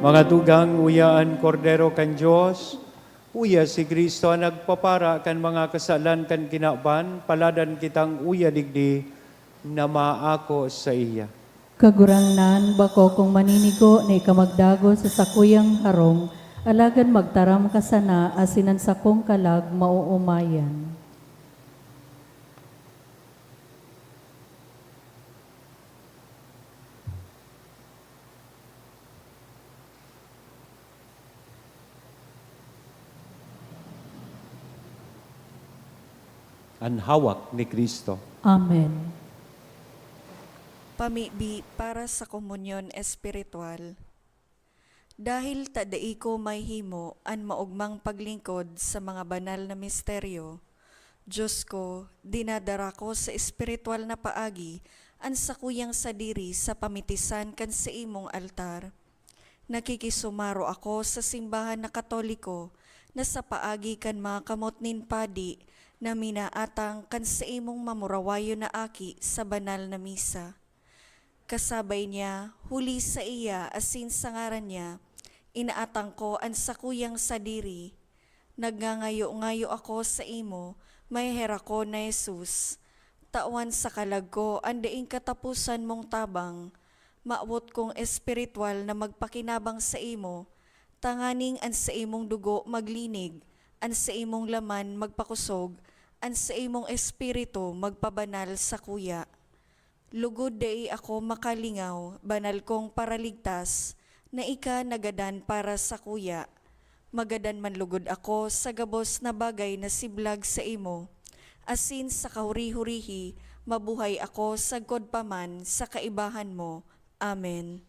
Mga tugang, uya an Kordero kan Dios, uya si Cristo an nagpapara kan mga kasalan kan kinaban, paladan kitang uya digdi na maako saiya. Kagurangnan, bako kong maninigo na ika magdagos sa sakuyang harong, alagad magtaram ka sana asin an sakong kalag maoomayan. An hawak ni Cristo. Amen. Pamibi para sa komunyon espiritual. Dahil ta dai ko mahimo an maogmang paglingkod sa mga banal na misteryo, Dios ko, dinadara ko sa espiritual na paagi an sakuyang sadiri sa pamitisan kan saimong altar. Nakikisumaro ako sa simbahan na Katoliko na sa paagi kan mga kamot nin padi na minaatang kan saimong mamurawayon na aki sa banal na misa. Kasabay niya, huli saiya asin sa ngaran niya, inaatang ko an sakuyang sadiri. Nagngangayo-ngayo ako saimo, maheherakon na Jesus, tawan sa kalag ko an daing kataposan mong tabang. Mawot kong espiritual na magpakinabang saimo, tanganing an saimong dugo maglinig, an saimong laman magpakosog, an saimong espiritu magpabanal sakuya. Lugod dai ako makalingaw, banal kong Paraligtas, na ika nagadan para sakuya. Magadan man lugod ako sa gabos na bagay na siblag saimo, asin sa kahuri-hurihi, mabuhay ako sagkod pa man sa kaibahan mo. Amen.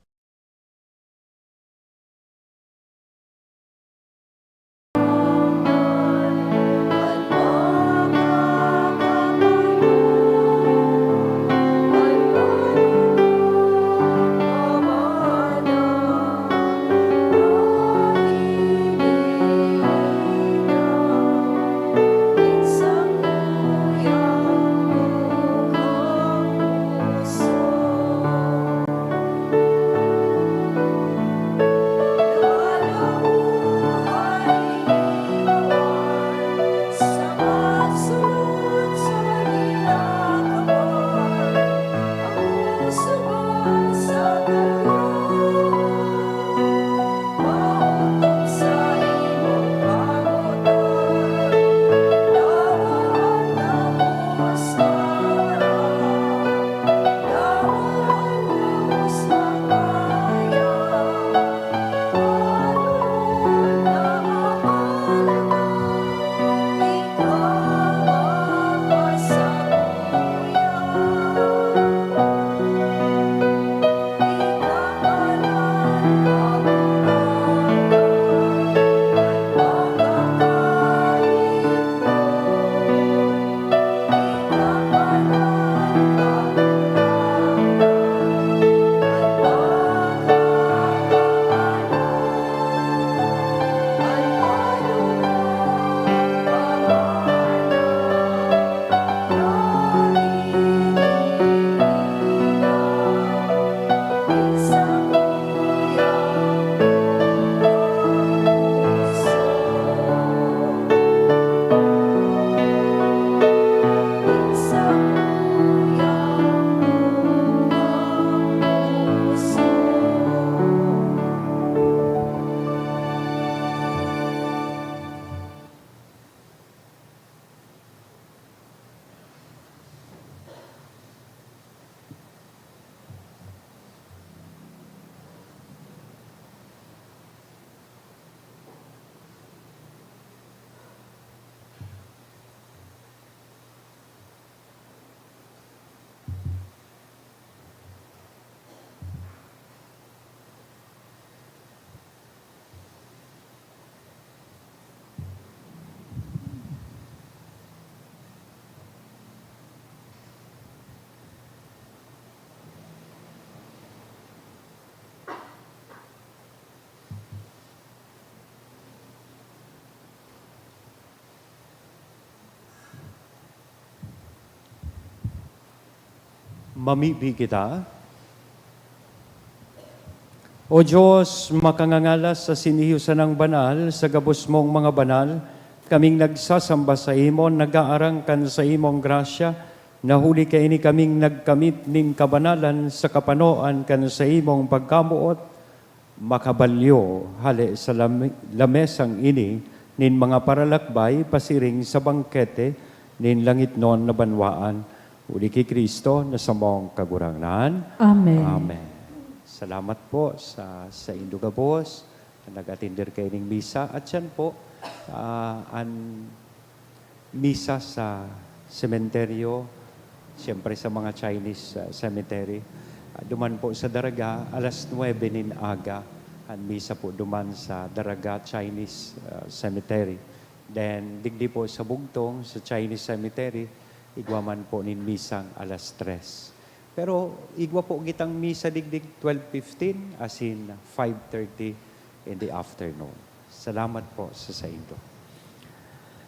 Mamibi kita. O Diyos, makangangalas asin iyo sanang banal, sa gabos mong mga banal, kaming nagsasamba sa imo, nag-aarang kan sa imong grasya, na huli kaini kaming nagkamit nin kabanalan sa kapanoan kan sa imong pagkamoot, makabalyo hale sa lame-, lamesang ini nin mga paralakbay pasiring sa bangkete nin langitnon na banwaan. Huli ki Cristo na samong Kagurangnan. Amen. Amen. Salamat po sa, sa indo gabos na nag-atender kaining misa. At yan po, ah, an misa sa sementeryo, siyempre sa mga Chinese, ah, cemetery. Ah, duman po sa Daraga, alas nuebe nin aga, an misa po duman sa Daraga Chinese, ah, Cemetery. Then, digdi po sa Bugtong, sa Chinese Cemetery, igwa man po nin misang alas tres. Pero igwa po gitang misa digdi twelve fifteen, as in five thirty in the afternoon. Salamat po sa saindo.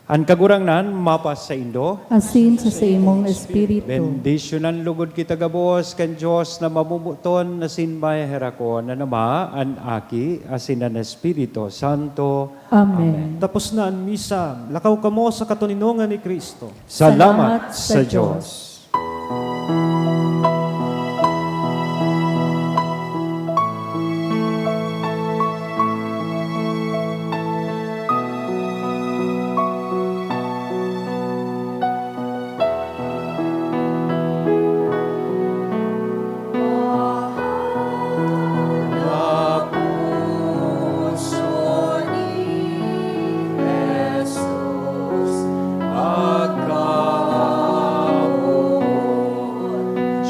An Kagurangnan mapasaindo. Asin sa saimong espiritu. Bendisyonan lugod kita gabos kan Dios na mamomoton asin maheherakon, an Ama, an Aki, asin an Espiritu Santo. Amen. Amen. Tapos na an misa, lakaw kamo sa katoninongan ni Cristo. Salamat Salamat sa sa Dios. Dios.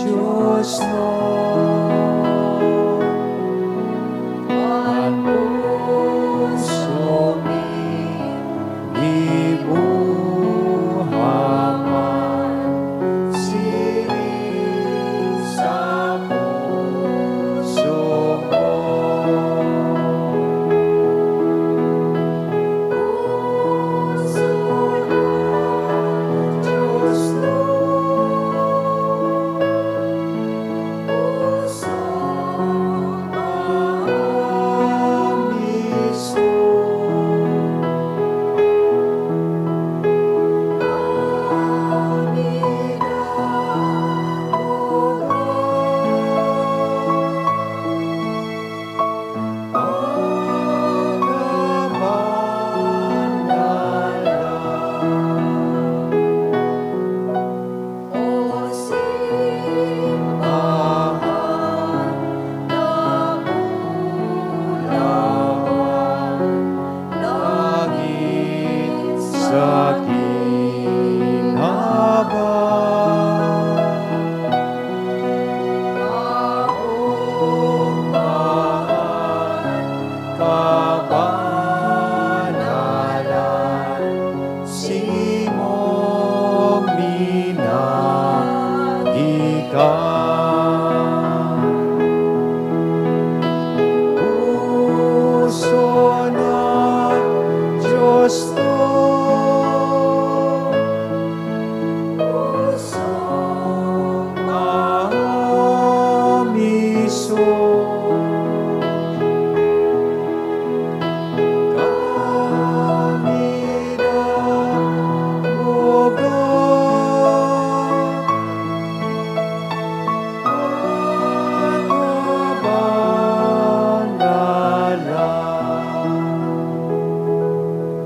Diyos na, an puso mi, gibuha man siring sa puso mo. Simong minagikan. Puso na Diyos to. Puso mamiso.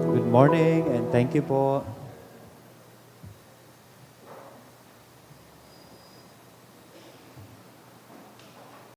Good morning and thank you po.